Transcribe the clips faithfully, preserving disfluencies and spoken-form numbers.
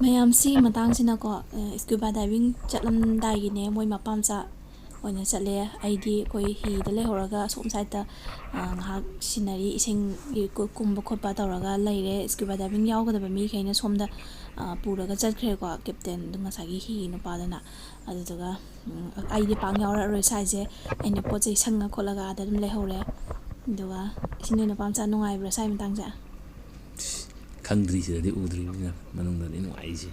ꯃꯌꯥꯝ, ꯁꯤꯒꯤ ꯃꯇꯥꯡꯁꯤꯅꯀꯣ, ꯑ, scuba diving ꯆꯠꯂꯝꯗꯥꯏꯒꯤꯅꯦ, ꯃꯣꯏ ꯃꯄꯥ ꯃꯆꯥ ꯑꯣꯏꯅ ꯆꯠꯂꯦ꯫ ꯑꯩꯗꯤ ꯑꯩꯈꯣꯏ ꯍꯤꯗ ꯂꯩꯍꯧꯔꯒ ꯑꯁꯣꯝ side ꯇ, ꯑ, ꯉꯥꯏꯍꯥꯛ scenery, ꯏꯁꯤꯡꯒꯤ ꯀꯨ-, ꯀꯨꯝꯕ ꯈꯣꯠꯄ ꯇꯧꯔꯒ ꯂꯩꯔꯦ꯫ Scuba diving ꯌꯥꯎꯒꯗꯕ ꯃꯤꯈꯩꯅ ꯁꯣꯝꯗ, ꯑ, ꯄꯨꯔꯒ ꯆꯠꯈ꯭ꯔꯦꯀꯣ, captain ꯗꯨ, ꯉꯁꯥꯏꯒꯤ ꯍꯤꯒꯤ ꯅꯨꯄꯥꯗꯨꯅ꯫ ꯑꯗꯨꯗꯨꯒ, ꯎꯝ, ꯑꯩꯗꯤ ꯄꯥꯛ ꯌꯥꯎꯔꯛꯑꯔꯣꯏ ꯁ꯭ꯋꯥꯏꯁꯦ꯫ ꯑꯩꯅ ꯄꯣꯠ ꯆꯩ ꯁꯪꯉ ꯈꯣꯠꯂꯒ ꯑꯥꯗ ꯑꯗꯨꯝ ꯂꯩꯍꯧꯔꯦ꯫ ꯑꯗꯨꯒ ꯏꯁꯤꯡꯗ ꯅꯨꯄꯥ ꯃꯆꯥ ꯅꯨꯡꯉꯥꯏꯕ꯭ꯔꯥ ꯁ꯭ꯋꯥꯏ ꯃꯇꯥꯡꯁꯦ? ꯈꯪꯗ꯭ꯔꯤ, ꯁꯤꯗꯗꯤ ꯎꯗ꯭ꯔꯤꯕꯅꯤꯅ ꯃꯅꯨꯡꯗꯅꯤ ꯅꯨꯡꯉꯥꯏꯔꯤꯁꯦ꯫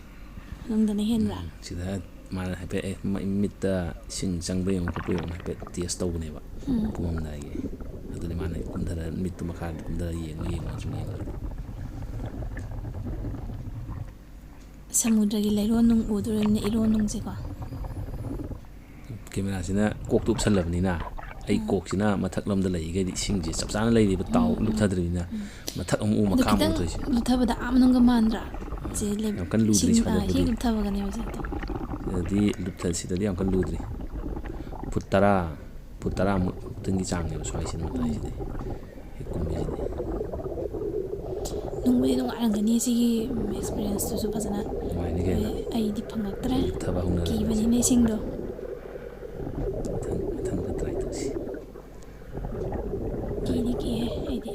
ꯃꯅꯨꯡꯗꯅ ꯍꯦꯟꯕ꯭ꯔꯥ? ꯎꯝ, ꯁꯤꯗ ꯃꯥꯅ ꯍꯥꯏꯐꯦꯠ, "ꯑꯦ, ꯃ-, ꯃꯤꯠꯇ ꯏꯁꯤꯡ ꯆꯪꯕ꯭ꯔꯥ ꯌꯦꯡꯉꯨ ꯈꯣꯠꯄ꯭ꯔꯥ ꯌꯦꯡꯉꯨ" ꯍꯥꯏꯐꯦꯠ test ꯇꯧꯕꯅꯦꯕ꯫ ꯎꯝ꯫ ꯀꯨꯝꯃꯝꯗꯥꯏꯒꯤ꯫ ꯑꯗꯨꯗꯤ ꯃꯥꯅ ꯀꯨꯝꯊꯔ, ꯃꯤꯠꯇꯨ ꯃꯈꯥꯗ ꯀꯨꯝꯊꯔ ꯌꯦꯡꯉꯨ, ꯌꯦꯡꯉꯨ ꯁꯨꯝ ꯌꯦꯡꯉꯒ꯫ ꯁꯃꯨꯗ꯭ꯔꯒꯤ ꯂꯩꯔꯣꯟ ꯅꯨꯡ ꯎꯗꯣꯔꯤꯕꯅꯤꯅ, ꯏꯔꯣꯟ ꯅꯨꯡꯁꯦꯀꯣ꯫ Camera ꯁꯤꯅ ꯀꯣꯛꯇ ꯎꯞꯁꯜꯂꯕꯅꯤꯅ, ꯑꯩ ꯎꯝ꯫ ꯀꯣꯛꯁꯤꯅ ꯃꯊꯛꯂꯣꯝꯗ ꯂꯩꯔꯤꯈꯩꯗꯤ ꯏꯁꯤꯡꯁꯦ ꯆꯞ ꯆꯥꯅ ꯂꯩꯔꯤꯕ, ꯇꯥꯎ ꯎꯝ, ꯎꯝ, ꯂꯨꯞꯊꯗ꯭ꯔꯤꯕꯅꯤꯅ, ꯎꯝ꯫ ꯃꯊꯛ ꯑꯃꯨꯛ ꯎ, ꯑꯗꯨ ꯃꯈꯥ ꯑꯃꯨꯛ ꯈꯤꯇꯪ ꯎ ꯇꯧꯔꯤꯁꯦ꯫ ꯂꯨꯞꯊꯕꯗ ꯑꯥ ꯃꯅꯨꯡꯒ ꯃꯥꯟꯗ꯭ꯔꯥ? ꯁꯦ ꯂꯩ-, ꯌꯥꯝ ꯀꯟꯅ ꯂꯨꯗ꯭ꯔꯤ ꯏꯁꯤꯡ, ꯁ꯭ꯋꯥꯏꯗ ꯑꯥ, ꯍꯦꯛ ꯍꯧꯖꯤꯛ꯫ ꯂꯨꯞꯊꯕꯒꯅꯦ ꯍꯧꯖꯤꯛꯇꯣ꯫ ꯁꯤꯗꯗꯤ ꯂꯨꯞꯊ-, ꯁꯤꯗꯗꯤ ꯌꯥꯝ ꯀꯟꯅ ꯂꯨꯗ꯭ꯔꯤ꯫ ꯐꯨꯠ ꯇꯔꯥ, ꯐꯨꯠ ꯇꯔꯥꯃꯨꯛꯇꯪꯒꯤ ꯆꯥꯡꯅꯦꯕ ꯁ꯭ꯋꯥꯏꯁꯤꯅ ꯃꯇꯥꯏꯁꯤꯗꯤ꯫ ꯍꯦꯛ ꯀꯨꯝꯕꯁꯤꯗꯤ꯫ ꯅꯨꯡꯕꯨꯗꯤ ꯅꯨꯡꯉꯥꯏꯔꯝꯒꯅꯤ ꯁꯤꯒꯤ, ꯎꯝ, experience ꯇꯨꯁꯨ ꯐꯖꯅ꯫ ꯅꯨꯡꯉꯥꯏꯅꯤ ꯀꯩꯅꯣ꯫ ꯑꯩ-, ꯑꯩꯗꯤ ꯐꯪꯉꯛꯇ꯭ꯔꯦ꯫ ꯂꯨꯞꯊꯕ ꯍꯧꯅꯔꯕꯅꯤ꯫ ꯀꯤꯕꯅꯤꯅꯦ ꯏꯁꯤꯡꯗꯣ꯫ ꯃꯊꯪ, ꯃꯊꯪꯗ try ꯇꯧꯁꯤ꯫ ꯀꯤꯗꯤ ꯀꯤꯍꯦ ꯑꯩꯗꯤ꯫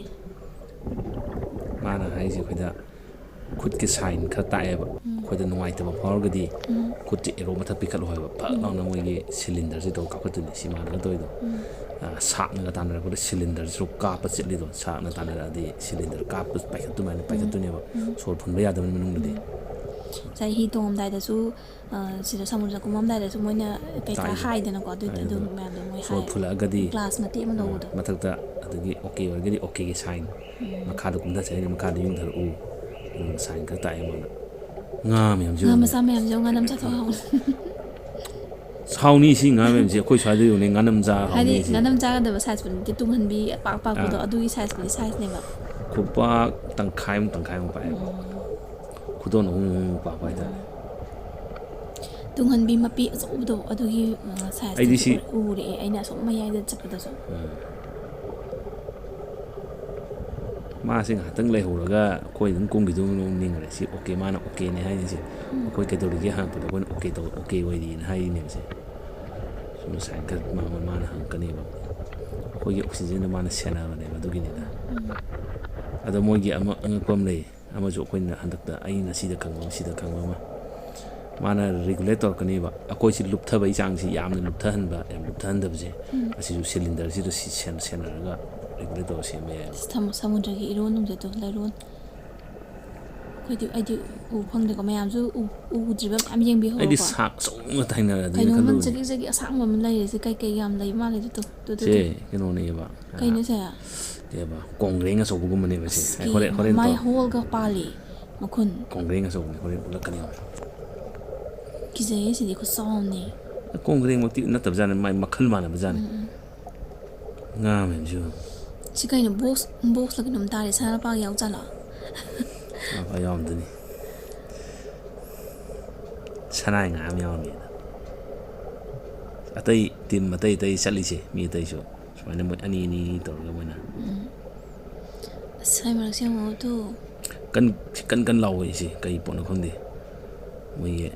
ꯃꯥꯅ ꯍꯥꯏꯁꯦ ꯑꯩꯈꯣꯏꯗ ꯈꯨꯠꯀꯤ sign ꯈꯔ ꯇꯥꯛꯑꯦꯕ꯫ ꯎꯝ꯫ ꯑꯩꯈꯣꯏꯗ ꯅꯨꯡꯉꯥꯏꯇꯕ ꯐꯥꯎꯔꯒꯗꯤ ꯎꯝ꯫ ꯈꯨꯠꯁꯦ arrow ꯃꯊꯛ ꯄꯤꯈꯠꯂꯣ ꯍꯥꯏꯕ꯫ ꯐꯛ ꯎꯝ꯫ ꯂꯥꯎꯅ ꯃꯣꯏꯒꯤ cylinder ꯁꯤ ꯇꯧꯔ ꯀꯥꯞꯈꯠꯇꯣꯏꯅꯤ꯫ ꯁꯤ ꯃꯥꯟꯅꯒ ꯇꯧꯔꯤꯗꯣ꯫ ꯎꯝ꯫ ꯑ, ꯁꯥꯛꯅꯒ ꯇꯥꯟꯅꯔꯛꯄꯗ cylinder ꯁꯤꯗ ꯀꯥꯞꯄ ꯆꯠꯂꯤꯗꯣ꯫ ꯁꯥꯛꯅ ꯇꯥꯟꯅꯔꯛꯑꯗꯤ cylinder ꯀꯥꯞꯄ ꯄꯥꯏꯈꯠꯇꯨꯃꯥꯏꯅ ꯎꯝ꯫ ꯄꯥꯏꯈꯠꯇꯣꯏꯅꯦꯕ꯫ ꯎꯝ꯫ ꯁꯣꯔ ꯐꯨꯟꯕ ꯌꯥꯗꯕꯅꯤ ꯃꯅꯨꯡꯗꯗꯤ꯫ ꯎꯝ꯫ ꯉꯁꯥꯏ ꯍꯤ ꯇꯣꯡꯉꯝꯗꯥꯏꯗꯁꯨ, ꯑ, ꯁꯤꯗ ꯁꯃꯨꯗ꯭ꯔ ꯀꯨꯝꯃꯝꯗꯥꯏꯗꯁꯨ ꯃꯣꯏꯅ ꯀꯩꯀꯥ ꯇꯥꯛꯏꯗꯣ꯫ ꯍꯥꯏꯗꯅꯀꯣ, ꯑꯗꯨ, ꯍꯥꯏꯗꯣ꯫ ꯑꯗꯨ ꯃꯌꯥꯝꯗꯣ ꯃꯣꯏ ꯁꯣꯔ ꯍꯥꯏ꯫ ꯐꯨꯜꯂꯛꯑꯒꯗꯤ, Glass ꯃꯇꯦꯛ ꯑꯃ ꯑ, ꯂꯧꯕꯗꯣ꯫ ꯃꯊꯛꯇ, ꯑꯗꯒꯤ OK ꯑꯣꯏꯔꯒꯗꯤ OK ꯒꯤ sign꯫ ꯎꯝ꯫ ꯃꯈꯥꯗ ꯀꯨꯝꯊꯁꯦ ꯍꯥꯏꯔꯒꯗꯤ ꯃꯈꯥꯗ ꯌꯨꯡꯊꯔꯛꯎ꯫ ꯑꯗꯨꯒ sign ꯈꯔ ꯇꯥꯛꯑꯦ ꯃꯥꯅ꯫ ꯉꯥ ꯃꯌꯥꯝꯁꯦ ꯉꯥ ꯌꯦꯡꯉꯨꯅꯦ꯫ ꯃꯆꯥ ꯃꯌꯥꯝꯁꯦ ꯉꯥ ꯅꯝ ꯆꯥꯊꯣꯛ ꯍꯥꯎ꯫ ꯍꯥꯎꯅꯤ ꯁꯤ ꯉꯥ ꯃꯌꯥꯝꯁꯦ, ꯑꯩꯈꯣꯏ ꯁ꯭ꯋꯥꯏꯗ ꯌꯣꯟꯅꯩ ꯉꯥꯅꯝ ꯆꯥ ꯍꯥꯏꯗꯤ ꯍꯥꯎꯅꯤ ꯁꯤ꯫ ꯉꯥꯅꯝ ꯆꯥꯒꯗꯕ size ꯄꯨꯗꯤ ꯅꯠꯇꯦ, ꯇꯨꯡꯍꯟꯕꯤ ꯑꯄꯥꯛ ꯑꯄꯥꯛꯄꯗꯣ, ꯑꯥ꯫ ꯑꯗꯨꯒꯤ size ꯄꯨꯗꯤ size ꯅꯦꯕ꯫ ꯈꯨꯄꯥꯛ ꯇꯪꯈꯥꯏꯃꯨꯛ, ꯇꯪꯈꯥꯏꯃꯨꯛ ꯄꯥꯛꯑꯦꯕ꯫ ꯎꯝ꯫ ꯈꯨꯗꯣꯟ ꯑꯍꯨꯝ ꯑꯍꯨꯝꯃꯨꯛ ꯄꯥꯛꯄ ꯍꯥꯏꯇꯥꯔꯦ꯫ ꯎꯝ꯫ ꯇꯨꯡꯍꯟꯕꯤ ꯃꯄꯤ ꯑꯆꯧꯕꯗꯣ ꯑꯗꯨꯒꯤ, ꯑ, size ꯑꯩꯗꯤ ꯇꯨꯁꯨ ꯁꯤ ꯎꯔꯦ-, ꯎꯔꯛꯑꯦ ꯑꯩꯅ ꯑꯁꯣꯝ ꯃꯌꯥꯏꯗ ꯆꯠꯄꯗꯁꯨ꯫ ꯎꯝ꯫ ꯃꯥꯁꯦ ꯉꯥꯏꯍꯥꯛꯇꯪ ꯂꯩꯍꯧꯔꯒ ꯑꯩꯈꯣꯏ ꯑꯗꯨꯝ ꯀꯨꯝꯈꯤꯗꯧ ꯃꯑꯣꯡ ꯅꯤꯡꯈ꯭ꯔꯦ꯫ ꯁꯤ ꯑꯣꯀꯦ, ꯃꯥꯅ ꯑꯣꯀꯦꯅꯦ ꯍꯥꯏꯔꯤꯁꯦ꯫ ꯑꯩꯈꯣꯏ ꯀꯩꯗꯧꯔꯤꯒꯦ ꯍꯪꯉꯛꯄꯗ ꯑꯩꯈꯣꯏꯅ ꯑꯣꯀꯦ ꯇꯧ, ꯑꯣꯀꯦ ꯑꯣꯏꯔꯤꯅ ꯍꯥꯏꯔꯤꯅꯦꯕꯁꯦ꯫ ꯁꯨꯝ ꯁꯥꯏꯟ ꯈꯔ ꯃꯥꯡꯕ ꯃꯥꯅ ꯍꯪꯉꯛꯀꯅꯦꯕ꯫ ꯑꯩꯈꯣꯏꯒꯤ ꯑꯣꯛꯁꯤꯖꯦꯟꯗꯣ ꯃꯥꯅ ꯁꯦꯟꯅꯕꯅꯦꯕ ꯑꯗꯨꯒꯤꯅꯤꯗ꯫ ꯑꯗꯣ ꯃꯣꯏꯒꯤ ꯑꯃ ꯑꯉꯛꯄ ꯑꯃ ꯂꯩ꯫ ꯑꯃꯁꯨ ꯑꯩꯈꯣꯏꯅ ꯍꯟꯗꯛꯇ ꯑꯩꯅ ꯁꯤꯗ ꯈꯪꯕ ꯑꯃ, ꯁꯤꯗ ꯈꯪꯕ ꯑꯃ꯫ ꯃꯥꯅ ꯔꯤꯒꯨꯂꯦꯠ ꯇꯧꯔꯛꯀꯅꯦꯕ꯫ ꯑꯩꯈꯣꯏꯁꯤ ꯂꯨꯞꯊꯕꯒꯤ ꯆꯥꯡꯁꯤ ꯌꯥꯝꯅ ꯂꯨꯞꯊꯍꯟꯕ, ꯌꯥꯝ ꯂꯨꯞꯊꯍꯟꯗꯕꯁꯦ꯫ ꯎꯝ꯫ ꯑꯁꯤꯁꯨ ꯁꯤꯂꯤꯟꯗꯔꯁꯤꯗ ꯁꯤ ꯁꯦꯟ-, ꯁꯦꯟꯅꯔꯒ ꯔꯤꯒꯨꯂꯦꯠ ꯇꯧꯔ ꯁꯦꯝꯕ ꯌꯥꯏꯕ꯫ ꯑꯁ, ꯊꯝ-, ꯁꯃꯨꯗ꯭ꯔꯒꯤ ꯏꯔꯣꯟ ꯅꯨꯡꯖꯠꯇꯣ ꯂꯩꯔꯣꯟ꯫ ꯑꯩꯈꯣꯏꯗꯤ, ꯑꯩꯗꯤ ꯎ ꯐꯪꯗꯦꯀꯣ, ꯃꯌꯥꯝꯁꯨ ꯎ-, ꯎꯗ꯭ꯔꯤꯕ ꯃꯌꯥꯝ ꯌꯦꯡꯕꯤꯍꯧꯔꯣꯀꯣ꯫ ꯑꯩꯗꯤ ꯁꯥꯛ ꯑꯆꯧꯕ ꯉꯥꯛꯇ ꯍꯥꯏꯅꯔꯗꯤ ꯀꯩꯅꯣꯝꯃ ꯈꯜꯂꯨꯕꯅꯦ꯫ ꯆꯒꯤꯛ ꯆꯒꯤꯛ ꯑꯁꯥꯡꯕ ꯑꯃ ꯂꯩꯔꯤꯁꯦ ꯀꯩ ꯀꯩ ꯌꯥꯝ ꯂꯩ ꯃꯥꯜꯂꯦ ꯑꯗꯨꯗꯣ? ꯑꯗꯨꯗꯣ ꯁꯦ, ꯀꯩꯅꯣꯅꯦꯕ꯫ ꯀꯩꯅꯣ ꯁꯦ? ꯀꯩꯕ? ꯀꯣꯡꯒ꯭ꯔꯦꯡ ꯑꯆꯧꯕꯒꯨꯝꯕꯅꯦꯕ ꯁꯦ꯫ ꯑꯁ, ꯑꯩ ꯍꯣꯔꯦꯟ, ꯍꯣꯔꯦꯟ ꯃꯥꯏ ꯇꯧ-, ꯍꯣꯜꯒ ꯄꯥꯜꯂꯤ ꯃꯈꯨꯟ꯫ ꯀꯣꯡꯒ꯭ꯔꯦꯡ ꯑꯆꯧꯕꯅꯦ, ꯍꯣꯔꯦꯟ ꯎꯠꯂꯛꯀꯅꯤ꯫ ꯀꯤꯖꯩꯌꯦ, ꯁꯤꯗꯤ ꯈꯨꯆꯥꯎ ꯑꯃꯅꯤ꯫ ꯀꯣꯡꯒ꯭ꯔꯦꯡꯃꯛꯇꯤ ꯅꯠꯇꯕꯖꯥꯠꯅꯤ, ꯃꯥꯏ ꯃꯈꯜ ꯃꯥꯟꯅꯕꯖꯥꯠꯅꯤ꯫ ꯎꯝ, ꯎꯝ꯫ ꯉꯥ ꯃꯌꯥꯝꯁꯤꯕꯨ꯫ ꯁꯤ ꯀꯩꯅꯣ, ꯕꯣꯛꯁ, ꯕꯣꯛꯁꯂ ꯀꯩꯅꯣꯝ ꯇꯥꯔꯦ, ꯁꯅꯥ ꯂꯨꯄꯥꯒ ꯌꯥꯎꯖꯥꯠꯂꯣ? ꯁꯅꯥ ꯂꯨꯄꯥ ꯌꯥꯎꯔꯝꯗꯣꯏꯅꯤ꯫ ꯁꯅꯥꯏ ꯉꯥ ꯑꯃ ꯌꯥꯎꯔꯝꯃꯦꯗ꯫ ꯑꯇꯩ ꯇꯤꯝ ꯑꯇꯩ ꯑꯇꯩ ꯆꯠꯂꯤꯁꯦ, ꯃꯤ ꯑꯇꯩꯁꯨ ꯁꯨꯃꯥꯏꯅ ꯃꯣꯏ ꯑꯅꯤ ꯑꯅꯤ ꯇꯧꯔꯒ ꯃꯣꯏꯅ꯫ ꯎꯝ꯫ ꯑꯁ, ꯁ꯭ꯋꯥꯏ ꯃꯔꯛꯁꯦ ꯌꯦꯡꯉꯣ ꯑꯗꯨ꯫ ꯀꯟ-, ꯁꯤ ꯀꯟ ꯀꯟ ꯂꯥꯎꯕ ꯍꯥꯏꯁꯦ ꯀꯩ ꯄꯣꯠꯅꯣ ꯈꯪꯗꯦ꯫ ꯃꯣꯏꯒꯤ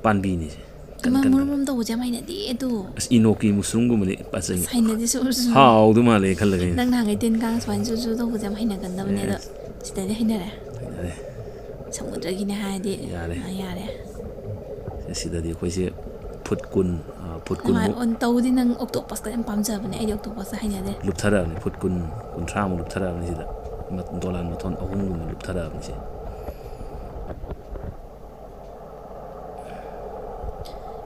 ꯄꯥꯝꯕꯤꯅꯤꯁꯦ꯫ ꯀꯟ ꯑꯃ ꯀꯟ ꯃꯨꯔꯨꯝ ꯃꯨꯔꯨꯝ ꯇꯧꯕꯁꯦ ꯌꯥꯝ ꯍꯩꯅꯗꯦ ꯑꯗꯣ꯫ ꯑꯁ, ꯏꯅꯣꯛꯀꯤ ꯃꯨꯁꯔꯨꯝꯒꯨꯝꯕꯅꯦ, ꯐꯖꯩ꯫ ꯑꯁ, ꯍꯩꯅꯗꯦ ꯁꯨꯝ, ꯁꯨꯝ꯫ ꯍꯥꯎꯗꯧ ꯃꯥꯜꯂꯦ ꯈꯜꯂꯒ ꯑꯩꯅ꯫ ꯅꯪ ꯅꯍꯥꯟꯒꯩ ꯇꯤꯟ ꯀꯥꯡ ꯁꯨꯃꯥꯏꯅ ꯖꯨ ꯖꯨ ꯇꯧꯕꯁꯦ ꯌꯥꯝ ꯍꯩꯅꯒꯟꯗꯕꯅꯦ ꯑꯗꯣ꯫ ꯑꯦꯁ꯫ ꯁꯤꯗꯗꯤ ꯍꯩꯅꯔꯦ꯫ ꯍꯩꯅꯔꯦ꯫ ꯁꯃꯨꯗ꯭ꯔꯒꯤꯅꯦ ꯍꯥꯏꯔꯗꯤ꯫ ꯌꯥꯔꯦ꯫ ꯑꯥ, ꯌꯥꯔꯦ꯫ ꯁꯤꯗꯗꯤ ꯑꯩꯈꯣꯏꯁꯦ ꯐꯨꯠ ꯀꯨꯟ, ꯑꯥ, ꯐꯨꯠ ꯅꯃꯥꯏ ꯀꯨꯟꯃꯨꯛ꯫ ꯑꯣꯟ-, ꯇꯧꯕꯗꯤ ꯅꯪ octopus ꯀ ꯌꯥꯝ ꯄꯥꯝꯖꯕꯅꯦ, ꯑꯩꯗꯤ octopus ꯁꯦ ꯍꯩꯅꯗꯦ꯫ ꯂꯨꯞꯊꯔꯛꯑꯕꯅꯤ, ꯐꯨꯠ ꯀꯨꯟ, ꯀꯨꯟꯊ꯭ꯔꯥꯃꯨꯛ ꯂꯨꯞꯊꯔꯛꯑꯕꯅꯤ ꯁꯤꯗ꯫ ꯃ-, ꯗꯣꯂꯥꯟ ꯃꯊꯣꯟ ꯑꯍꯨꯝꯒꯨꯝꯕ ꯂꯨꯞꯊꯔꯛꯑꯕꯅꯤ ꯁꯤ꯫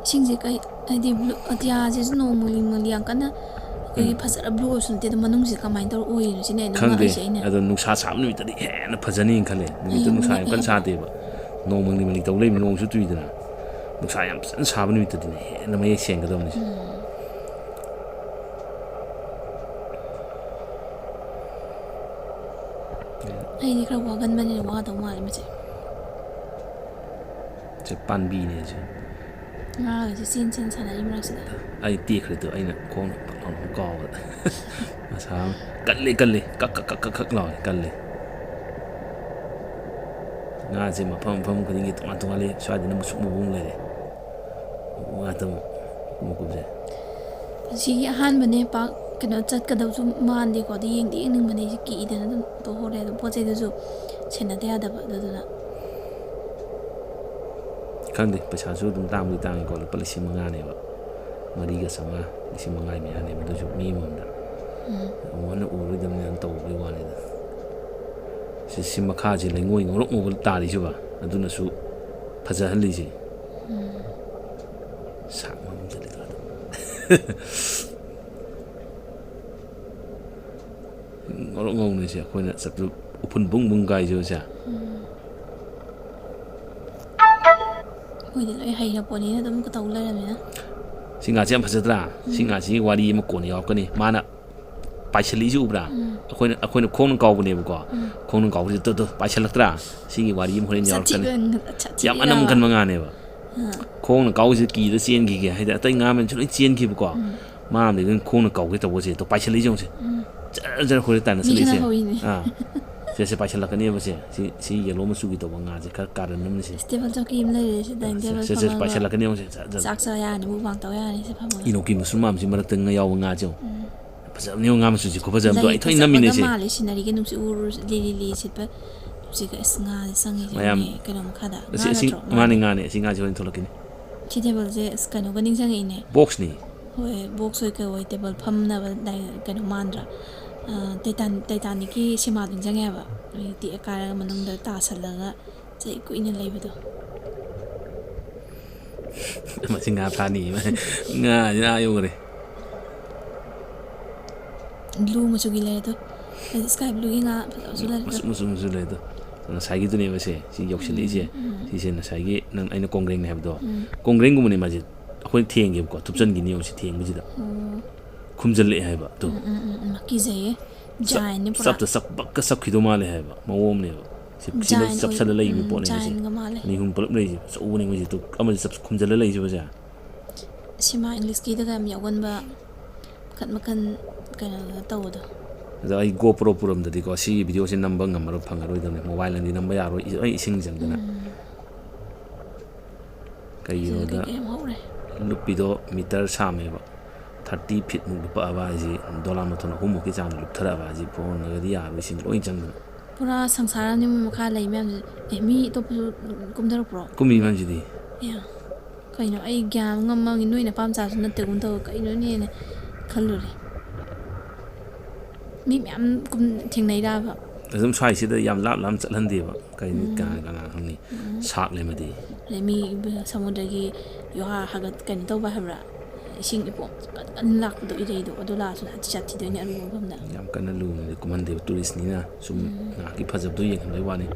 ꯏꯁꯤꯡꯁꯦ ꯀꯩ, ꯍꯥꯏꯗꯤ blue, ꯑꯇꯤꯌꯥꯁꯤꯁꯨ ꯅꯣꯡ ꯃꯪꯂꯤ ꯃꯪꯂꯤ ꯌꯥꯝ ꯀꯟꯅ ꯑꯩꯈꯣꯏꯒꯤ ꯎꯝ꯫ ꯐꯖꯔ blue ꯑꯣꯏꯕꯁꯨ ꯅꯠꯇꯦ, ꯑꯗꯣ ꯃꯅꯨꯡꯁꯤꯗ ꯀꯃꯥꯏꯅ ꯇꯧꯔ ꯑꯣꯏꯔꯤꯅꯣ ꯁꯤꯅꯦ ꯑꯩꯅ ꯈꯪꯗꯦ꯫ ꯉꯛꯏꯁꯦ ꯑꯩꯅ꯫ ꯑꯗꯣ ꯅꯨꯡꯁꯥ ꯁꯥꯕ ꯅꯨꯃꯤꯠꯇꯗꯤ ꯍꯦꯟꯅ ꯐꯖꯅꯤꯅ ꯈꯜꯂꯦ꯫ ꯅꯨꯃꯤꯠꯇꯨ ꯑꯩ ꯅꯨꯡꯁꯥ ꯌꯥꯝ ꯀꯟꯅ ꯉꯛꯑꯦꯕ꯫ ꯁꯥꯗꯦꯕ꯫ ꯅꯣꯡ ꯃꯪꯂꯤ ꯃꯪꯂꯤ ꯇꯧ ꯂꯩꯕ, ꯅꯣꯡꯁꯨ ꯆꯨꯏꯗꯅ꯫ ꯅꯨꯡꯁꯥ ꯌꯥꯝ ꯐꯖꯅ ꯁꯥꯕ ꯅꯨꯃꯤꯠꯇꯗꯤꯅꯦ ꯍꯦꯟꯅ ꯃꯌꯦꯛ ꯁꯦꯡꯒꯗꯕꯅꯤ꯫ ꯎꯝ꯫ ꯑꯩꯗꯤ ꯈꯔ ꯋꯥꯒꯟꯕꯅꯤꯅ ꯋꯥꯗꯧ ꯃꯥꯜꯂꯦ ꯃꯁꯦ꯫ ꯁꯦ ꯄꯥꯝꯕꯤꯅꯦ ꯁꯦ꯫ ꯉꯥꯒꯁꯦ ꯆꯦꯟ ꯆꯦꯟ ꯁꯥꯟꯅꯔꯤ ꯃꯔꯛꯁꯤꯗ꯫ ꯑꯩ ꯇꯦꯛꯈ꯭ꯔꯦ ꯇꯨ, ꯑꯩꯅ ꯈꯣꯡꯅ ꯄ-, ꯑꯃꯨꯛ ꯀꯥꯎꯕ꯫ ꯃꯁꯥ ꯀꯜꯂꯤ, ꯀꯜꯂꯤ꯫ ꯀꯛ ꯀꯛ ꯀꯛ ꯀꯛ ꯀꯛ ꯂꯥꯎꯋꯦ꯫ ꯀꯜꯂꯤ꯫ ꯉꯥꯁꯦ ꯃꯐꯝ ꯃꯐꯝ ꯈꯨꯗꯤꯡꯒꯤ ꯇꯣꯉꯥꯟ ꯇꯣꯉꯥꯟ ꯂꯩ꯫ ꯁ꯭ꯋꯥꯏꯗꯅ ꯃꯨꯁꯨꯛ ꯃꯨꯕ ꯑꯃ ꯂꯩꯔꯦ꯫ ꯉꯥꯛꯇ ꯑꯃꯨꯛ ꯃꯀꯨꯞꯁꯦ꯫ ꯄꯨꯟꯁꯤꯒꯤ ꯑꯍꯥꯟꯕꯅꯦ꯫ ꯄꯥꯛ ꯀꯩꯅꯣ ꯆꯠꯀꯗꯕꯁꯨ ꯃꯥꯟꯗꯦꯀꯣ꯫ ꯑꯗꯨ ꯌꯦꯡꯗꯤ ꯌꯦꯡꯅꯤꯡꯕꯅꯦ꯫ ꯑꯩꯁꯦ ꯀꯤꯗꯅ ꯑꯗꯨꯝ ꯇꯣꯛꯍꯧꯔꯦ꯫ ꯑꯗꯨꯝ ꯄꯣꯠ ꯆꯩꯗꯨꯁꯨ ꯁꯦꯟꯅꯗ ꯌꯥꯗꯕ꯫ ꯑꯗꯨꯗꯨꯅ ꯈꯪꯗꯦ, ꯄꯩꯁꯥꯁꯨ ꯑꯗꯨꯝ ꯇꯥꯡꯕꯨꯗꯤ ꯇꯥꯡꯉꯤꯀꯣ꯫ ꯂꯨꯄꯥ ꯂꯤꯁꯤꯡ ꯃꯉꯥꯅꯦꯕ꯫ ꯃꯔꯤꯒ ꯆꯥꯝꯃꯉꯥ, ꯂꯤꯁꯤꯡ ꯃꯉꯥꯒꯤ ꯃꯌꯥꯅꯦꯕ꯫ ꯑꯗꯨꯁꯨ ꯃꯤ ꯑꯃꯃꯝꯗ꯫ ꯎꯝ꯫ ꯑꯃꯨꯛ ꯍꯟꯅ ꯎꯔꯔꯣꯏꯗꯕꯅꯤ ꯅꯪ ꯇꯧꯕꯒꯤ ꯋꯥꯅꯤꯗ꯫ ꯁꯤ, ꯁꯤ ꯃꯈꯥꯁꯤ ꯂꯩꯉꯣꯏ ꯉꯧꯔꯣꯛ ꯉꯧꯕ ꯇꯥꯔꯤꯁꯤꯕ꯫ ꯑꯗꯨꯅꯁꯨ ꯐꯖꯍꯜꯂꯤꯁꯦ꯫ ꯎꯝ꯫ ꯁꯥꯛ ꯃꯅꯨꯡꯗ ꯂꯩꯕ ꯑꯗꯨꯝ꯫ ꯉꯧꯔꯣꯛ ꯉꯧꯅꯤꯁꯦ ꯑꯩꯈꯣꯏꯅ ꯆꯠꯄꯗ ꯎꯐꯨꯟ ꯕꯨꯡ ꯕꯨꯡ ꯀꯥꯏꯁꯦ ꯁꯦ꯫ ꯎꯝ꯫ ꯑꯩꯈꯣꯏꯗꯤ ꯂꯣꯏ ꯍꯩꯔ ꯄꯣꯠꯅꯤꯅ ꯑꯗꯨꯝ ꯇꯧ ꯂꯩꯔꯝꯃꯤꯅ꯫ ꯁꯤ ꯉꯥꯁꯦ ꯌꯥꯝ ꯐꯖꯗ꯭ꯔꯥ? ꯁꯤ ꯎꯝ꯫ ꯉꯥꯁꯤꯒꯤ ꯋꯥꯔꯤ ꯑꯃ ꯀꯣꯟꯅ ꯌꯥꯎꯔꯛꯀꯅꯤ꯫ ꯃꯥꯅ ꯄꯥꯏꯁꯤꯜꯂꯛꯏꯁꯤ ꯎꯕ꯭ꯔꯥ? ꯎꯝ꯫ ꯑꯩꯈꯣꯏꯅ, ꯑꯩꯈꯣꯏꯅ ꯈꯣꯡꯅ ꯀꯥꯎꯕꯅꯦꯕꯀꯣ꯫ ꯎꯝ꯫ ꯈꯣꯡꯅ ꯀꯥꯎꯕꯁꯤꯗ ꯇꯨ, ꯇꯨ, ꯄꯥꯏꯁꯤꯜꯂꯛꯇ꯭ꯔꯥ? ꯁꯤꯒꯤ ꯋꯥꯔꯤ ꯑꯃ ꯍꯣꯔꯦꯟ ꯌꯥꯎꯔꯛꯀꯅꯤ꯫ ꯁꯥꯊꯤꯕ, ꯁꯥꯊꯤꯕ ꯌꯥꯝ ꯑꯅꯝ ꯌꯥꯎꯋꯦ꯫ ꯀꯟꯕ ꯉꯥꯅꯦꯕ꯫ ꯑꯥ꯫ ꯈꯣꯡꯅ ꯀꯥꯎꯕꯁꯤꯗ ꯀꯤꯗ ꯆꯦꯟꯈꯤꯒꯦ ꯍꯥꯏꯗꯤ ꯑꯇꯩ ꯉꯥ ꯃꯌꯥꯝꯁꯨ ꯂꯣꯏ ꯆꯦꯟꯈꯤꯕꯀꯣ꯫ ꯎꯝ꯫ ꯃꯥ ꯑꯃꯗꯤ ꯑꯗꯨꯝ ꯈꯣꯡꯅ ꯀꯥꯎꯒꯦ ꯇꯧꯕꯁꯦ꯫ ꯇꯨ ꯄꯥꯏꯁꯤꯜꯂꯛꯏꯁꯦ ꯌꯦꯡꯉꯨꯁꯦ꯫ ꯎꯝ꯫ ꯖꯔ ꯖꯔ ꯍꯣꯔꯦꯟ ꯇꯥꯟꯅ ꯃꯤ ꯈꯔ ꯆꯠꯂꯛꯏꯁꯦ꯫ ꯍꯧꯋꯤꯅꯦ꯫ ꯑꯥ꯫ ꯁꯦ, ꯁꯦ ꯄꯥꯏꯁꯤꯜꯂꯛꯀꯅꯦꯕ ꯁꯦ꯫ ꯁꯤ, ꯁꯤ ꯌꯦꯜꯂꯣ ꯃꯆꯨꯒꯤ ꯇꯧꯕ ꯉꯥꯁꯦ ꯈꯔ ꯀꯥꯔꯟ ꯑꯃꯅꯤ ꯁꯦ꯫ ꯇꯦꯕꯜ ꯆꯧꯀꯤ ꯑꯃ ꯂꯩꯔꯦ ꯁꯤꯗ꯫ ꯁꯦ, ꯇꯦꯕꯜ ꯁꯦ, ꯁꯦ, ꯐꯝꯃꯒ ꯄꯥꯏꯁꯤꯜꯂꯛꯀꯅꯦꯕ ꯁꯦ꯫ ꯖꯔ, ꯖꯔ꯫ ꯆꯥꯛ ꯆꯥ ꯌꯥꯔꯅꯤ, ꯃꯨꯛꯕꯥꯡ ꯇꯧ ꯌꯥꯔꯅꯤ ꯁꯦ ꯐꯝꯃꯒ꯫ ꯏꯅꯣꯛꯀꯤ ꯃꯨꯁꯨꯔꯨꯝ ꯃꯥꯟꯕꯁꯤ ꯃꯔꯛꯇ ꯉꯥ ꯌꯥꯎꯕ ꯉꯥꯁꯦ ꯌꯦꯡꯉꯨ꯫ ꯎꯝ꯫ ꯐꯖꯕꯅꯦ ꯌꯦꯡꯉꯨ, ꯉꯥ ꯃꯆꯨꯁꯦ ꯈꯨꯐꯖꯕꯗꯣ ꯂꯩ ꯑꯩ ꯊꯣꯏꯅ ꯐꯖꯕꯒ ꯅꯝꯃꯤꯅꯦ ꯁꯦ꯫ ꯃꯥꯜꯂꯦ, ꯁꯤꯅꯔꯤꯒ ꯅꯨꯡꯁꯤ ꯎꯔꯨ-, ꯂꯤꯂꯤ ꯂꯤ ꯁꯤꯠꯄ ꯅꯨꯡꯁꯤꯠꯀ꯫ ꯑꯁ, ꯉꯥꯁꯦ ꯆꯪꯉꯤꯁꯦ ꯃꯌꯥꯝ ꯌꯦꯡꯉꯨꯅꯦ, ꯀꯩꯅꯣ ꯃꯈꯥꯗ꯫ ꯉꯥ ꯑꯁꯤ, ꯑꯁꯤ ꯅꯠꯇ꯭ꯔꯣ? ꯃꯥꯅꯦ, ꯉꯥꯅꯦ꯫ ꯉꯥꯅꯦ꯫ ꯑꯁꯤ ꯉꯥꯁꯦ ꯍꯣꯔꯦꯟ ꯊꯣꯛꯂꯛꯈꯤꯅꯤ꯫ ꯁꯤ ꯇꯦꯕꯜꯁꯦ ꯑꯁ ꯀꯩꯅꯣꯒ ꯅꯤꯡꯁꯤꯡꯉꯛꯏꯅꯦ꯫ ꯕꯣꯛꯁꯅꯤ꯫ ꯍꯣꯏ, ꯕꯣꯛꯁ ꯑꯣꯏ ꯀꯩ ꯑꯣꯏ ꯇꯦꯕꯜ ꯐꯝꯅꯕ ꯗꯥꯏ-, ꯀꯩꯅꯣ ꯃꯥꯟꯗ꯭ꯔꯥ? ꯑ, ꯇꯩꯇꯥꯟ-, ꯇꯩꯇꯥꯅꯤꯛꯀꯤ ꯁꯤꯃꯥꯗꯣ ꯅꯤꯡꯁꯤꯡꯉꯦ ꯍꯥꯏꯕ꯫ ꯃꯤ ꯇꯦꯛꯑ ꯀꯥꯏꯔꯒ ꯃꯅꯨꯡꯗ ꯇꯥꯁꯜꯂꯒ ꯆꯍꯤ ꯀꯨꯏꯅ ꯂꯩꯕꯗꯣ꯫ ꯃꯁꯤ ꯉꯥ ꯐꯥꯅꯤ꯫ ꯉꯥꯁꯤꯅ ꯑꯥ ꯌꯧꯈ꯭ꯔꯦ꯫ ꯕ꯭ꯂꯨ ꯃꯆꯨꯒꯤ ꯂꯩꯔꯦ ꯑꯗꯣ꯫ ꯑꯗꯩ ꯁ꯭ꯀꯥꯏ ꯕ꯭ꯂꯨꯒꯤ ꯉꯥ ꯐꯖꯕꯁꯨ ꯂꯩꯔꯦ ꯑꯗꯣ꯫ ꯃꯆꯨ, ꯃꯆꯨ, ꯃꯆꯨ ꯂꯩ ꯑꯗꯣ꯫ ꯉꯁꯥꯏꯒꯤꯗꯨꯅꯦꯕ ꯁꯦ, ꯁꯤ ꯌꯧꯁꯤꯜꯂꯛꯏꯁꯦ꯫ ꯎꯝ, ꯎꯝ꯫ ꯁꯤꯁꯦ ꯉꯁꯥꯏꯒꯤ ꯅꯪ, ꯑꯩꯅ ꯀꯣꯡꯒ꯭ꯔꯦꯡꯅꯦ ꯍꯥꯏꯕꯗꯣ꯫ ꯎꯝ꯫ ꯀꯣꯡꯒ꯭ꯔꯦꯡꯒꯨꯝꯕꯅꯦ ꯃꯥꯁꯦ꯫ ꯑꯩꯈꯣꯏꯅ ꯊꯦꯡꯒꯦꯕꯀꯣ, ꯊꯨꯞꯆꯟꯈꯤꯅꯤ ꯌꯦꯡꯉꯨ ꯁꯤ ꯊꯦꯡꯕꯁꯤꯗ꯫ ꯑꯣ꯫ ꯈꯨꯝꯖꯤꯜꯂꯛꯑꯦ ꯍꯥꯏꯕ꯫ ꯇꯨ꯫ ꯎꯝ, ꯎꯝ, ꯎꯝ, ꯎꯝ꯫ ꯀꯤꯖꯩꯌꯦ꯫ ꯆꯞ-, ꯖꯥꯏꯟꯅꯤ ꯄꯨꯔꯥ꯫ ꯆꯞꯇ ꯆꯞ-, ꯕꯛꯀ ꯆꯞꯈꯤꯗꯧ ꯃꯥꯜꯂꯦ ꯍꯥꯏꯕ ꯃꯑꯣꯡ ꯑꯃꯅꯦꯕ꯫ ꯁꯤ, ꯁꯤꯅ ꯖꯥꯏꯟ ꯑꯣꯏ-, ꯆꯞꯁꯜꯂ ꯂꯩꯈꯤꯕ ꯎꯝ, ꯄꯣꯠꯅꯦ ꯁꯤꯁꯦ꯫ ꯖꯥꯏꯟꯒ ꯃꯥꯜꯂꯦ꯫ ꯑꯅꯤ ꯑꯍꯨꯝ ꯄꯨꯂꯞ ꯂꯩꯔꯤꯁꯦ꯫ ꯑꯆꯧꯕꯅꯦ ꯃꯣꯏꯁꯦ꯫ ꯇꯨ, ꯑꯃꯁꯦ ꯆꯞ-, ꯈꯨꯝꯖꯤꯜꯂ ꯂꯩꯁꯤꯕꯁꯦ꯫ ꯁꯤꯃꯥ ꯏꯪꯂꯤꯁꯀꯤꯗꯒ ꯌꯥꯝ ꯌꯥꯎꯒꯟꯕ ꯃꯈꯜ ꯃꯈꯜ ꯀꯩꯅꯣ ꯇꯧꯕꯗꯣ꯫ ꯑꯗꯣ ꯑꯩ GoPro ꯄꯨꯔꯝꯗꯗꯤꯀꯣ ꯁꯤꯒꯤ ꯚꯤꯗꯤꯑꯣꯁꯦ ꯅꯝꯕ ꯉꯝꯃꯔꯣꯏ, ꯐꯪꯉꯔꯣꯏꯗꯕꯅꯦ꯫ ꯃꯣꯕꯥꯏꯜꯅꯗꯤ ꯅꯝꯕ ꯌꯥꯔꯣꯏ, ꯏ- ꯂꯣꯏ ꯏꯁꯤꯡ ꯆꯪꯗꯅ꯫ ꯎꯝ꯫ ꯀꯩꯒꯤꯅꯣꯗ ꯀꯩꯀꯩ ꯌꯥꯝ ꯍꯧꯔꯦ꯫ ꯂꯨꯞꯄꯤꯗꯣ ꯃꯤꯇꯔ ꯁꯥꯡꯃꯦꯕ, ꯊꯥꯔꯇꯤ ꯐꯤꯠꯃꯨꯛ ꯂꯨꯞꯄꯛꯑꯕ ꯍꯥꯏꯁꯤ, ꯗꯣꯂꯥ ꯃꯊꯣꯟ ꯑꯍꯨꯝꯃꯨꯛꯀꯤ ꯆꯥꯡꯗ ꯂꯨꯞꯊꯔꯛꯑꯕ ꯍꯥꯏꯁꯤ, ꯐꯣꯟꯅꯒꯗꯤ ꯌꯥꯔꯣꯏ, ꯏꯁꯤꯡ ꯂꯣꯏ ꯆꯪꯗꯅ꯫ ꯄꯨꯔꯥ ꯁꯪꯁꯥꯔ ꯑꯃꯅꯤ ꯃꯣꯏ ꯃꯈꯥ ꯂꯩ ꯃꯌꯥꯝꯁꯦ꯫ ꯑꯦ, ꯃꯤ ꯑꯇꯣꯞꯄꯁꯨ ꯀꯨꯝꯊꯔꯛꯄ꯭ꯔꯣ? ꯀꯨꯝꯃꯤ ꯃꯌꯥꯝꯁꯤꯗꯤ꯫ ꯑꯦ, ꯀꯩꯅꯣ, ꯑꯩ ꯒ꯭ꯌꯥꯟ ꯑꯃ ꯉꯝꯃꯝꯃꯤ꯫ ꯅꯣꯏ ꯅꯄꯥꯝꯆꯥꯁꯨ ꯅꯠꯇꯦꯒꯨꯝ ꯇꯧ, ꯀꯩꯅꯣꯅꯦꯅ ꯈꯜꯂꯨꯔꯦ꯫ ꯃꯤ ꯃꯌꯥꯝ ꯀꯨꯝ ꯊꯦꯡꯅꯩꯔꯕ? ꯑꯗꯨꯝ ꯁ꯭ꯋꯥꯏꯁꯤꯗ ꯌꯥꯝ ꯂꯥꯞ ꯂꯥꯞ ꯆꯠꯍꯟꯗꯦꯕ꯫ ꯀꯩ ꯎꯝ꯫ ꯀꯅꯥ ꯀꯅꯥ ꯈꯪꯅꯤ? ꯎꯝ꯫ ꯁꯥꯛꯂꯦꯃꯗꯤ꯫ ꯑꯗꯩ ꯃꯤ ꯁꯃꯨꯗ꯭ꯔꯒꯤ ꯌꯣꯍꯥ ꯍꯥꯒꯠ ꯀꯩꯅꯣ ꯇꯧꯕ ꯍꯥꯏꯕ꯭ꯔꯥ? ꯏꯁꯤꯡ ꯏꯄꯣꯝ ꯀꯟ ꯀꯟꯅ ꯂꯥꯛꯄꯗꯣ, ꯏꯔꯩꯗꯣ, ꯑꯗꯨ ꯂꯥꯛꯑꯁꯨ ꯁꯥꯊꯤ ꯁꯥꯊꯤꯗꯣꯏꯅꯦ ꯑꯔꯨꯕ ꯃꯐꯝꯗ꯫ ꯌꯥꯝ ꯀꯟꯅ ꯂꯨꯅꯗꯤ ꯀꯨꯝꯍꯟꯗꯦꯕ, ꯇꯨꯔꯤꯁꯅꯤꯅ ꯁꯨꯝ ꯎꯝ꯫ ꯉꯥꯏꯍꯥꯛꯀꯤ ꯐꯖꯕꯗꯣ ꯌꯦꯡꯍꯟꯕꯩ ꯋꯥꯅꯤ꯫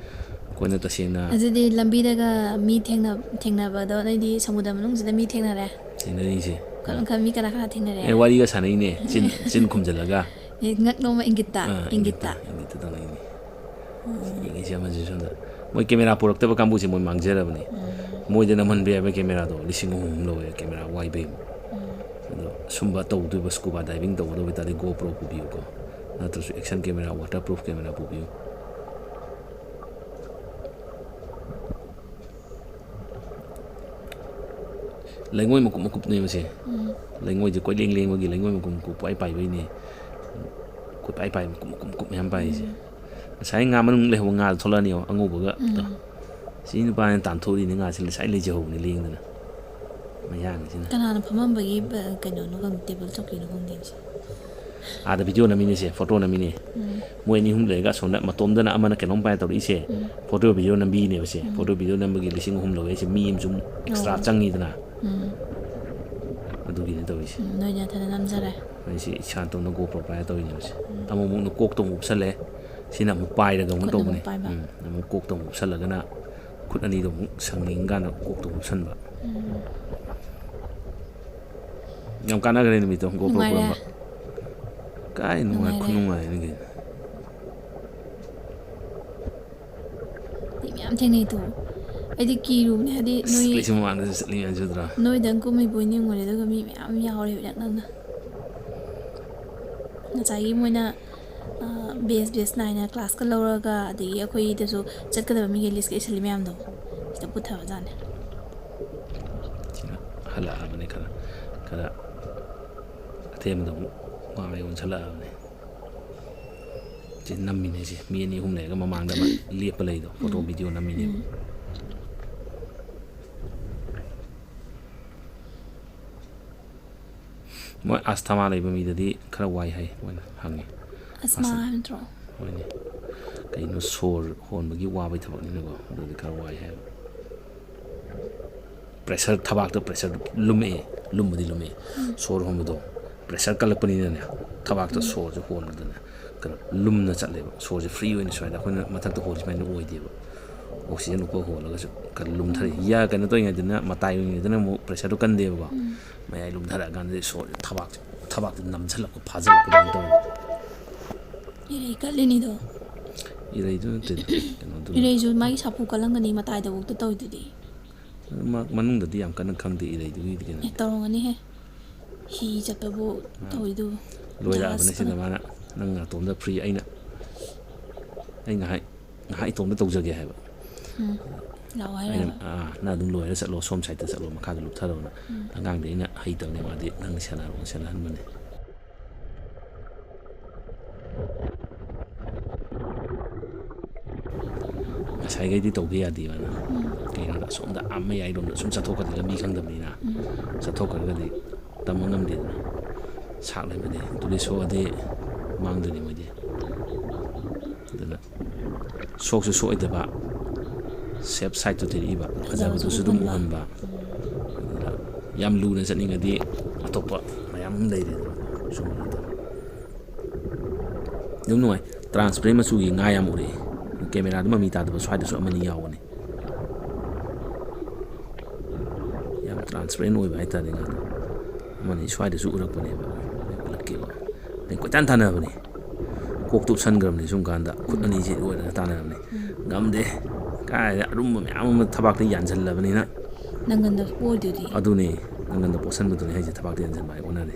ꯑꯩꯈꯣꯏꯅ ꯇꯁꯦꯡꯅ ꯑꯗꯨꯗꯤ ꯂꯝꯕꯤꯗꯒ ꯃꯤ ꯊꯦꯡꯅ-, ꯊꯦꯡꯅꯕꯗꯣ ꯅꯣꯏꯗꯤ ꯁꯃꯨꯗ꯭ꯔ ꯃꯅꯨꯡꯁꯤꯗ ꯃꯤ ꯊꯦꯡꯅꯔꯦ? ꯊꯦꯡꯅꯔꯤꯁꯦ꯫ ꯃꯈꯜ ꯃꯈꯜ ꯃꯤ ꯀꯅꯥ ꯀꯅꯥ ꯊꯦꯡꯅꯔꯦ? ꯑꯦ, ꯋꯥꯔꯤꯒ ꯁꯥꯟꯅꯩꯅꯦ, ꯆꯤꯟ ꯆꯤꯟ ꯈꯨꯝꯖꯤꯜꯂꯒ꯫ ꯑꯦ, ꯉꯛ ꯅꯣꯝꯃ ꯏꯪꯒꯤꯠꯇ, ꯑꯥ, ꯏꯪꯒꯤꯠꯇ꯫ ꯏꯪꯒꯤꯠꯇ ꯇꯧꯅꯩꯅꯦ꯫ ꯌꯦꯡꯉꯤꯁꯦ ꯑꯃꯁꯨ ꯁꯣꯝꯗ꯫ ꯃꯣꯏ ꯀꯦꯃꯦꯔꯥ ꯄꯨꯔꯛꯇꯕ ꯀꯥꯡꯕꯨꯁꯦ ꯃꯣꯏ ꯃꯥꯡꯖꯔꯕꯅꯤ꯫ ꯎꯝ꯫ ꯃꯣꯏꯗ ꯅꯝꯍꯟꯕ ꯌꯥꯕ ꯀꯦꯃꯦꯔꯥꯗꯣ ꯂꯤꯁꯤꯡ ꯑꯍꯨꯝ ꯑꯍꯨꯝ ꯂꯧꯋꯦ, ꯀꯦꯃꯦꯔꯥ ꯋꯥꯏꯕꯩ꯫ ꯎꯝ꯫ ꯑꯗꯣ ꯁꯨꯝꯕ ꯇꯧꯗꯣꯏꯕ, scuba diving ꯇꯧꯒꯗꯧꯕ ꯑꯣꯏꯇꯥꯔꯗꯤ GoPro ꯄꯨꯕꯤꯌꯨꯀꯣ, ꯅꯠꯇ꯭ꯔꯁꯨ action camera, waterproof camera ꯄꯨꯕꯤꯌꯨ꯫ ꯂꯩꯉꯣꯏ ꯃꯀꯨꯞ ꯃꯀꯨꯞꯅꯦ ꯃꯁꯦ꯫ ꯎꯝ꯫ ꯂꯩꯉꯣꯏꯁꯦ ꯀꯣꯏꯂꯦꯡ ꯂꯦꯡꯕꯒꯤ ꯂꯩꯉꯣꯏ ꯃꯀꯨꯞ ꯃꯀꯨꯞ ꯄꯥꯏ ꯄꯥꯏꯕꯩꯅꯦ꯫ ꯀꯣꯏꯄꯥꯏ ꯄꯥꯏ ꯃꯀꯨꯞ ꯃꯀꯨꯞ ꯃꯀꯨꯞ ꯃꯌꯥꯝ ꯄꯥꯏꯔꯤꯁꯦ꯫ ꯎꯝ꯫ ꯉꯁꯥꯏ ꯉꯥ ꯃꯅꯨꯡ ꯂꯩꯍꯧꯕ ꯉꯥꯗꯣ ꯊꯣꯛꯂꯛꯑꯅꯤ ꯌꯦꯡꯉꯣ, ꯑꯉꯧꯕꯒ꯫ ꯎꯝ꯫ ꯁꯤ ꯅꯨꯄꯥꯅ ꯇꯥꯟꯊꯣꯛꯎꯔꯤꯅꯦ ꯉꯥꯁꯦ, ꯉꯁꯥꯏ ꯂꯩꯖꯍꯧꯕꯅꯦ ꯂꯦꯡꯗꯅ꯫ ꯃꯌꯥꯡꯁꯤꯅ꯫ ꯀꯅꯥꯅ ꯐꯝꯃꯝꯕꯒꯤ, ꯑ, ꯀꯩꯅꯣꯅꯣ ꯈꯪꯗꯦ, ꯇꯦꯕꯜ ꯆꯧꯀ꯭ꯔꯤꯅꯣ ꯈꯪꯗꯦ ꯁꯤ꯫ ꯑꯥꯗ ꯚꯤꯗꯤꯑꯣ ꯅꯝꯃꯤꯅꯦꯁꯦ, ꯐꯣꯇꯣ ꯅꯝꯃꯤꯅꯦ꯫ ꯎꯝ꯫ ꯃꯣꯏ ꯑꯅꯤ ꯑꯍꯨꯝ ꯂꯩꯔꯒ ꯑꯁꯣꯝꯗ ꯃꯇꯣꯝꯗꯅ ꯑꯃꯅ ꯀꯩꯅꯣꯝ ꯄꯥꯏ ꯇꯧꯔꯛꯏꯁꯦ꯫ ꯎꯝ꯫ ꯐꯣꯇꯣ ꯚꯤꯗꯤꯑꯣ ꯅꯝꯕꯤꯅꯦꯕꯁꯦ꯫ ꯎꯝ꯫ ꯐꯣꯇꯣ ꯚꯤꯗꯤꯑꯣ ꯅꯝꯕꯒꯤ ꯂꯤꯁꯤꯡ ꯑꯍꯨꯝ ꯂꯧꯋꯦ ꯍꯥꯏꯁꯦ, ꯃꯤ ꯑꯃ ꯁꯨꯝ extra ꯑꯣ꯫ ꯆꯪꯉꯤꯗꯅ꯫ ꯎꯝ꯫ ꯑꯗꯨꯒꯤꯅꯦ ꯇꯧꯔꯤꯁꯦ꯫ ꯎꯝ, ꯅꯣꯏ ꯅꯊꯟꯗ ꯅꯝꯖꯔꯦ꯫ ꯑꯩꯁꯦ ꯏꯁꯥ ꯇꯧꯅ GoPro ꯄꯥꯏꯔ ꯇꯧꯔꯤꯅꯦꯕꯁꯦ꯫ ꯎꯝ꯫ ꯑꯃꯨꯛ ꯑꯃꯨꯛꯅ ꯀꯣꯛꯇ ꯑꯃꯨꯛ ꯎꯞꯁꯜꯂꯦ꯫ ꯁꯤꯅ ꯑꯃꯨꯛ ꯄꯥꯏꯔꯒ ꯑꯃꯨꯛ ꯈꯨꯠꯅ ꯑꯃꯨꯛ ꯇꯧꯕꯅꯦ꯫ ꯄꯥꯏꯕ꯫ ꯎꯝ꯫ ꯑꯃꯨꯛ ꯀꯣꯛꯇ ꯑꯃꯨꯛ ꯎꯞꯁꯜꯂꯒꯅ ꯈꯨꯠ ꯑꯅꯤꯗꯣ ꯑꯃꯨꯛ ꯁꯪꯅꯤꯡꯀꯥꯟꯗ ꯀꯣꯛꯇ ꯑꯃꯨꯛ ꯎꯞꯁꯟꯕ꯫ ꯎꯝ꯫ ꯌꯥꯝ ꯀꯥꯟꯅꯈ꯭ꯔꯦ ꯅꯨꯃꯤꯠꯇꯣ GoPro ꯅꯨꯡꯉꯥꯏꯔꯦ꯫ ꯄꯨꯔꯝꯕ꯫ ꯀꯥꯏ ꯅꯨꯡꯉꯥꯏ, ꯅꯨꯡꯉꯥꯏꯔꯦ꯫ ꯈꯨꯅꯨꯡꯉꯥꯏꯅꯤ ꯀꯩꯅꯣ꯫ ꯃꯤ ꯃꯌꯥꯝ ꯊꯦꯡꯅꯩꯗꯣ꯫ ꯑꯩꯗꯤ ꯀꯤꯔꯨꯕꯅꯦ, ꯍꯥꯏꯗꯤ ꯑꯁ, ꯅꯣꯏ, ꯂꯩꯁꯨ ꯃꯃꯥꯡꯗꯁꯨ ꯆꯠꯂꯤ ꯃꯌꯥꯝꯁꯨ ꯎꯗ꯭ꯔꯥ? ꯅꯣꯏꯗꯪ ꯀꯨꯝꯃꯤꯕꯣꯏ ꯅꯤꯡꯉꯨꯔꯦ, ꯑꯗꯨꯒ ꯃꯤ ꯃꯌꯥꯝ ꯌꯥꯎꯔꯦ ꯏꯔꯛ ꯅꯛꯅ꯫ ꯉꯁꯥꯏꯒꯤ ꯃꯣꯏꯅ ꯕꯦꯁ ꯕꯦꯁ ꯅꯥꯏꯅ ꯀ꯭ꯂꯥꯁꯀ ꯂꯧꯔꯒ, ꯑꯗꯒꯤ ꯑꯩꯈꯣꯏꯗꯁꯨ ꯆꯠꯀꯗꯕ ꯃꯤꯒꯤ ꯂꯤꯁꯀ ꯏꯁꯤꯜꯂꯤ ꯃꯌꯥꯝꯗꯣ, ꯁꯤꯗ ꯄꯨꯊꯕꯖꯥꯠꯅꯤ꯫ ꯁꯤꯅ ꯍꯜꯂꯛꯑꯕꯅꯤ, ꯈꯔ ꯈꯔ ꯑꯊꯦꯡꯕꯗ ꯑꯃꯨꯛ ꯃꯥꯡ ꯑꯣꯟꯁꯜꯂꯛꯑꯕꯅꯤ꯫ ꯁꯤ ꯅꯝꯃꯤꯅꯦ, ꯁꯤ ꯃꯤ ꯑꯅꯤ ꯑꯍꯨꯝ ꯂꯩꯔꯒ ꯃꯃꯥꯡꯗ ꯑꯃ ꯂꯦꯞꯄ ꯂꯩꯗꯣ, ꯐꯣꯇꯣ ꯎꯝ꯫ ꯚꯤꯗꯤꯑꯣ ꯅꯝꯃꯤꯅꯦꯕ꯫ ꯎꯝ꯫ ꯃꯣꯏ ꯑꯁꯊꯃꯥ ꯂꯩꯕ ꯃꯤꯗꯗꯤ ꯈꯔ ꯋꯥꯏ ꯍꯥꯏ, ꯃꯣꯏꯅ ꯍꯪꯉꯤ꯫ ꯑꯁꯃꯥ ꯑꯁ-, ꯍꯥꯏꯕ ꯅꯠꯇ꯭ꯔꯣ? ꯍꯣꯏꯅꯦ꯫ ꯀꯩꯅꯣ, ꯁꯣꯔ ꯍꯣꯟꯕꯒꯤ ꯋꯥꯕꯩ ꯊꯕꯛꯅꯤꯅꯀꯣ, ꯑꯗꯨꯗꯤ ꯈꯔ ꯋꯥꯏ ꯍꯥꯏꯕ꯫ ꯄ꯭ꯔꯦꯁꯔ, ꯊꯕꯥꯛꯇ ꯄ꯭ꯔꯦꯁꯔ ꯂꯨꯝꯃꯛꯑꯦ, ꯂꯨꯝꯕꯗꯤ ꯂꯨꯝꯃꯛꯑꯦ꯫ ꯎꯝ꯫ ꯁꯣꯔ ꯍꯣꯟꯕꯗꯣ, ꯄ꯭ꯔꯦꯁꯔ ꯀꯜꯂꯛꯄꯅꯤꯅꯅꯦ, ꯊꯕꯥꯛꯇ ꯎꯝ꯫ ꯁꯣꯔꯁꯦ ꯍꯣꯟꯕꯗꯅꯦ, ꯀꯩꯅꯣ, ꯂꯨꯝꯅ ꯆꯠꯂꯦꯕ꯫ ꯁꯣꯔꯁꯦ ꯐ꯭ꯔꯤ ꯑꯣꯏꯅ ꯁꯨꯃꯥꯏꯅ ꯑꯩꯈꯣꯏꯅ ꯃꯊꯛꯇ ꯍꯣꯜꯂꯤ ꯁꯨꯃꯥꯏꯅ ꯑꯣꯏꯗꯦꯕ꯫ ꯑꯣꯛꯁꯤꯖꯦꯟ ꯎꯞꯄ ꯍꯣꯜꯂꯒꯁꯨ ꯈꯔ ꯂꯨꯝꯊꯔꯛꯏ꯫ ꯎꯝ꯫ ꯌꯥ ꯀꯩꯅꯣ ꯇꯧꯔꯤꯉꯩꯗꯅ, ꯃꯇꯥꯏ ꯑꯣꯏꯔꯤꯉꯩꯗꯅ ꯑꯃꯨꯛ ꯄ꯭ꯔꯦꯁꯔꯗꯣ ꯀꯟꯗꯦꯕꯀꯣ꯫ ꯎꯝ꯫ ꯃꯌꯥꯏ ꯂꯨꯝꯊꯔꯛꯑꯀꯥꯟꯗꯗꯤ ꯁꯣꯔꯁꯦ ꯊꯕꯥꯛ, ꯊꯕꯥꯛꯇ ꯅꯝꯁꯤꯜꯂꯛꯄ, ꯐꯥꯖꯤꯜꯂꯛꯄ ꯑꯗꯨꯃꯥꯏꯅ ꯇꯧꯋꯦ꯫ ꯏꯔꯩ ꯀꯠꯂꯤꯅꯤꯗꯣ꯫ ꯏꯔꯩꯗꯨ ꯅꯠꯇꯦꯗ, ꯀꯩꯅꯣꯗꯨꯅ꯫ ꯏꯔꯩꯁꯨ ꯃꯥꯒꯤ ꯁꯥꯐꯨ ꯀꯜꯂꯝꯒꯅꯤ, ꯃꯇꯥꯏꯗꯐꯥꯎꯗ ꯇꯧꯔꯤꯗꯨꯗꯤ꯫ ꯃ-, ꯃꯅꯨꯡꯗꯗꯤ ꯌꯥꯝ ꯀꯟꯅ ꯈꯪꯗꯦ ꯏꯔꯩꯗꯨꯒꯤꯗꯤ ꯀꯩꯅꯣ꯫ ꯑꯦ, ꯇꯧꯔꯝꯒꯅꯤꯍꯦ꯫ ꯍꯤ ꯆꯠꯄꯕꯨ ꯑꯥ꯫ ꯇꯧꯔꯤꯗꯨꯕꯨ꯫ ꯂꯣꯏꯔꯛꯑꯕꯅꯦ ꯖꯍꯥꯖ ꯁꯤꯗ ꯀꯅꯥ-, ꯃꯥꯅ, "ꯅꯪ ꯅꯥꯇꯣꯝꯗ ꯐ꯭ꯔꯤ, ꯑꯩꯅ, ꯑꯩ ꯉꯥꯏꯍꯥꯛ, ꯉꯥꯏꯍꯥꯛ ꯏꯇꯣꯝꯗ ꯇꯧꯖꯒꯦ" ꯍꯥꯏꯕ꯫ ꯎꯝ꯫ ꯂꯥꯛꯑꯣ ꯑꯩꯅ, ꯍꯥꯏꯔꯕ? "ꯑꯥ, ꯅꯪ ꯑꯗꯨꯝ ꯂꯣꯏꯔ ꯆꯠꯂꯣ, ꯁꯣꯝ ꯁꯥꯏꯠꯇ ꯆꯠꯂꯣ, ꯃꯈꯥꯗ ꯂꯨꯞꯊꯔꯣꯅ"꯫ ꯎꯝ꯫ ꯑꯉꯥꯡꯗꯤ ꯑꯩꯅ ꯍꯩꯇꯕꯅꯦ, ꯃꯥꯗꯤ ꯅꯪ ꯁꯦꯟꯅꯔꯣꯅ ꯁꯦꯟꯅꯍꯟꯕꯅꯦ꯫ ꯉꯁꯥꯏꯈꯩꯗꯤ ꯇꯧꯕ ꯌꯥꯗꯦꯕ ꯅꯪ꯫ ꯎꯝ꯫ ꯀꯩꯒꯤꯅꯣꯗ ꯑꯁꯣꯝꯗ ꯑꯥ ꯃꯌꯥꯏꯔꯣꯝꯗ ꯁꯨꯝ ꯆꯠꯊꯣꯛꯈ꯭ꯔꯗꯤ ꯂꯝꯕꯤ ꯈꯪꯗꯕꯅꯤꯅ꯫ ꯎꯝ꯫ ꯆꯠꯊꯣꯛꯈ꯭ꯔꯒꯗꯤ ꯇꯝꯕ ꯉꯝꯗꯦꯗꯅ꯫ ꯁꯥꯛ ꯂꯩꯕꯗꯤ ꯇꯨꯔꯤꯁ ꯊꯣꯛꯑꯗꯤ ꯃꯥꯡꯗꯣꯏꯅꯤ ꯃꯣꯏꯗꯤ꯫ ꯑꯗꯨꯅ ꯁꯣꯛꯁꯨ ꯁꯣꯛꯑꯣꯏꯗꯕ, ꯁꯦꯐ ꯁꯥꯏꯠꯇꯨ ꯊꯤꯔꯛꯏꯕ, ꯐꯖꯕꯁꯨ ꯐꯖꯕꯗꯨꯁꯨ ꯑꯗꯨꯝ ꯎꯍꯟꯕ꯫ ꯎꯍꯟꯕ꯫ ꯑꯗꯨꯅ ꯌꯥꯝ ꯂꯨꯅ ꯆꯠꯅꯤꯡꯉꯗꯤ ꯑꯇꯣꯞꯄ ꯃꯌꯥꯝ ꯑꯃ ꯂꯩꯔꯦꯗꯅ, ꯁꯨꯝꯕ ꯅꯠꯇꯕ꯫ ꯑꯗꯨꯝ ꯅꯨꯡꯉꯥꯏ꯫ ꯇ꯭ꯔꯥꯟꯁꯄꯦꯔꯦꯟ ꯃꯆꯨꯒꯤ ꯉꯥ ꯌꯥꯝ ꯎꯔꯛꯑꯦ꯫ ꯀꯦꯃꯦꯔꯥꯗ ꯃꯃꯤ ꯇꯥꯗꯕ ꯁ꯭ꯋꯥꯏꯗꯁꯨ ꯑꯃꯅꯤ ꯌꯥꯎꯕꯅꯤ꯫ ꯌꯥꯝ ꯇ꯭ꯔꯥꯟꯁꯄꯦꯔꯦꯟ ꯑꯣꯏꯕ ꯍꯥꯏꯇꯥꯔꯦ ꯉꯥꯗꯣ꯫ ꯑꯃꯅꯤ ꯁ꯭ꯋꯥꯏꯗꯁꯨ ꯎꯔꯛꯄꯅꯦꯕ꯫ ꯑꯩ ꯎꯠꯂꯛꯀꯦꯕ꯫ ꯑꯩ ꯀꯣꯏꯇꯥꯟ ꯇꯥꯟꯅꯕꯅꯤ꯫ ꯀꯣꯛ ꯇꯨꯞꯁꯟꯈ꯭ꯔꯕꯅꯤ ꯁꯨꯝ ꯀꯥꯟꯗ꯫ ꯈꯨꯠ ꯎꯝ꯫ ꯑꯅꯤꯁꯤ ꯂꯣꯏꯔꯒ ꯇꯥꯟꯅꯔꯕꯅꯤ꯫ ꯎꯝ꯫ ꯉꯝꯗꯦ꯫ ꯀꯥꯏꯗ ꯑꯔꯨꯝꯕ ꯃꯌꯥꯝ ꯑꯃ ꯊꯕꯥꯛꯇ ꯌꯥꯟꯁꯤꯜꯂꯕꯅꯤꯅ꯫ ꯅꯪꯒꯟꯗ ꯄꯣꯛꯏꯗꯨꯗꯤ꯫ ꯑꯗꯨꯅꯤ꯫ ꯅꯪꯒꯟꯗ ꯄꯣꯠꯁꯟꯕꯗꯨꯅꯤ ꯍꯥꯏꯁꯦ, ꯊꯕꯥꯛꯇ ꯌꯥꯟꯁꯤꯟꯕ ꯍꯥꯏ ꯑꯣꯟꯅꯔꯦ꯫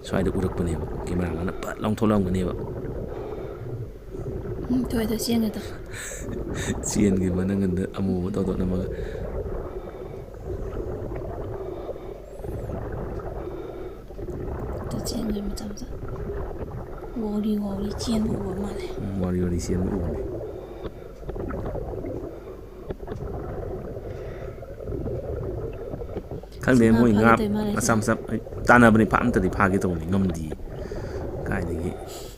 ꯁ꯭ꯋꯥꯏꯗ ꯎꯔꯛꯄꯅꯦꯕ, ꯀꯦꯃꯦꯔꯥꯃꯦꯟꯅ ꯄꯠ ꯂꯥꯎ ꯊꯣꯛꯂꯛꯑꯝꯒꯅꯦꯕ꯫ ꯎꯝ, ꯊꯣꯛꯑꯦ, ꯊꯣꯛꯑꯦ, ꯆꯦꯟꯒ꯭ꯔꯦ ꯇꯣ꯫ ꯆꯦꯟꯒꯤꯕ ꯃꯅꯪꯒꯟꯗ ꯑꯃꯨꯕ ꯇꯧꯗꯣꯛꯅꯕꯒ꯫ ꯇꯣ ꯆꯦꯟꯒ꯭ꯔꯦ ꯃꯆꯥ ꯃꯆꯥ꯫ ꯋꯥꯎꯔꯤ ꯋꯥꯎꯔꯤ ꯆꯦꯟꯕ ꯎꯕ ꯃꯥꯜꯂꯦ꯫ ꯎꯝ, ꯋꯥꯎꯔꯤ ꯋꯥꯎꯔꯤ ꯆꯦꯟꯕ ꯎꯕꯅꯦ꯫ ꯈꯪꯗꯦ, ꯉꯥ ꯃꯣꯏ ꯉꯥ ꯐꯥꯒꯦ ꯇꯧꯔꯤ ꯃꯥꯜꯂꯦ ꯃꯆꯥ ꯁꯤꯗ꯫ ꯃꯆꯥ ꯇꯥꯟꯅꯕꯅꯤ, ꯐꯥ-, ꯑꯝꯇꯗꯤ ꯐꯥꯒꯦ ꯇꯧꯕꯅꯤ, ꯉꯝꯗꯤꯌꯦ꯫ ꯀꯥꯏꯗꯒꯤ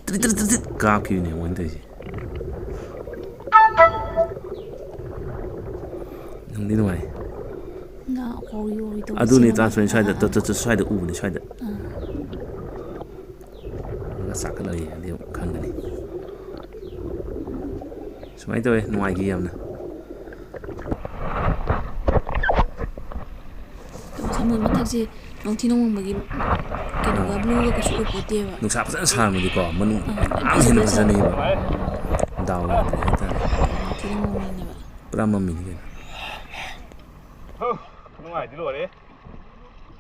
ꯇ꯭ꯔꯤꯠ ꯇ꯭ꯔꯤꯠ ꯇ꯭ꯔꯤꯠ ꯇ꯭ꯔꯤꯠ ꯀꯥꯞꯈꯤꯕꯅꯦ ꯃꯣꯏꯅ ꯇꯧꯔꯤꯁꯦ꯫ ꯅꯨꯡꯗꯤ ꯅꯨꯡꯉꯥꯏ꯫ ꯉꯥ ꯍꯣꯔꯤ ꯍꯣꯔꯤ ꯇꯧꯕ ꯑꯗꯨꯅꯤ, ꯆꯦꯟꯕ ꯇ꯭ꯔꯥꯟꯁꯄꯔꯦꯟ ꯃꯥꯜꯂꯦ꯫ ꯁ꯭ꯋꯥꯏꯗ ꯑꯥ, ꯑꯥ, ꯇ-, ꯇ-, ꯇ-, ꯁ꯭ꯋꯥꯏꯗ ꯎꯕꯅꯤ, ꯁ꯭ꯋꯥꯏꯗ꯫ ꯑꯥ꯫ ꯉꯥ ꯆꯥꯛꯈꯠꯂꯛꯏ, ꯑꯗꯩ ꯑꯃꯨꯛ ꯈꯪꯒꯅꯤ꯫ ꯁꯨꯃꯥꯏꯅ ꯇꯧꯋꯦ, ꯅꯨꯡꯉꯥꯏꯈꯤ ꯌꯥꯝꯅ꯫ ꯇꯣ ꯁꯥꯃꯨ ꯃꯊꯛꯁꯦ ꯅꯨꯡꯊꯤ ꯅꯣꯡꯃꯪꯕꯒꯤ ꯀꯩꯅꯣꯒ, ꯑꯥ꯫ Blue ꯒ ꯀꯩꯁꯨ ꯑꯣꯏꯄꯣꯠꯇꯦꯕ꯫ ꯅꯨꯡꯁꯥ ꯐꯖꯅ ꯁꯥꯔꯝꯃꯗꯤꯀꯣ, ꯃꯅꯨꯡ ꯑꯥ, ꯌꯥꯝ ꯌꯥꯝ ꯍꯦꯟꯅ ꯐꯖꯗꯣꯏ ꯐꯖꯅꯤꯕ꯫ ꯖꯥꯠꯅꯤ꯫ ꯗꯥꯎ ꯌꯥꯗ꯭ꯔꯦ ꯍꯥꯏꯇꯥꯔꯦ꯫ ꯅꯨꯡꯊꯤ ꯅꯣꯡꯃꯪꯕꯅꯦꯕ꯫ ꯄꯨꯔꯥ ꯃꯝꯃꯤꯅꯤ ꯀꯩꯅꯣ꯫ ꯍꯣ, ꯈꯨꯅꯨꯡꯉꯥꯏꯗꯤ ꯂꯣꯏꯔꯦ꯫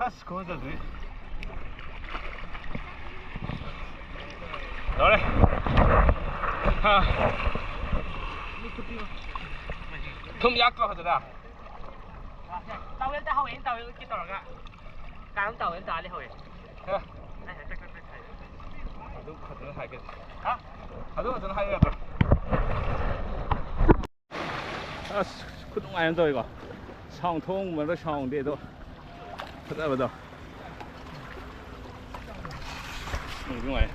ꯑꯁ, ꯈꯨꯐꯖꯗꯤ꯫ ꯂꯣꯏꯔꯦ꯫ ꯍꯥ꯫ ꯊꯨꯝ ꯌꯥꯛꯇ꯭ꯔꯣ ꯐꯖꯅ? Towel ꯇꯥꯍꯧꯋꯦ, ꯑꯩꯅ towel ꯎꯠꯀꯦ ꯇꯧꯔꯒ꯫ ꯀꯥꯏꯔꯣꯝ towel ꯇꯥ ꯂꯩꯍꯧꯋꯦ꯫ ꯍꯥ꯫ ꯑꯗꯨ ꯐꯖꯅ ꯍꯥꯏꯒꯦ꯫ ꯍꯥ? ꯑꯗꯨ ꯐꯖꯅ ꯍꯥꯏꯌꯨ ꯌꯥꯗ꯭ꯔꯣ? ꯑꯁ, ꯈꯨꯅꯨꯡꯉꯥꯏ ꯑꯃ ꯇꯧꯋꯤꯀꯣ꯫ Sound ꯊꯣꯡꯕꯗ sound ꯗꯤ ꯑꯗꯣ ꯐꯖꯕꯗꯣ꯫ ꯅꯨꯡꯗꯤ ꯅꯨꯡꯉꯥꯏ꯫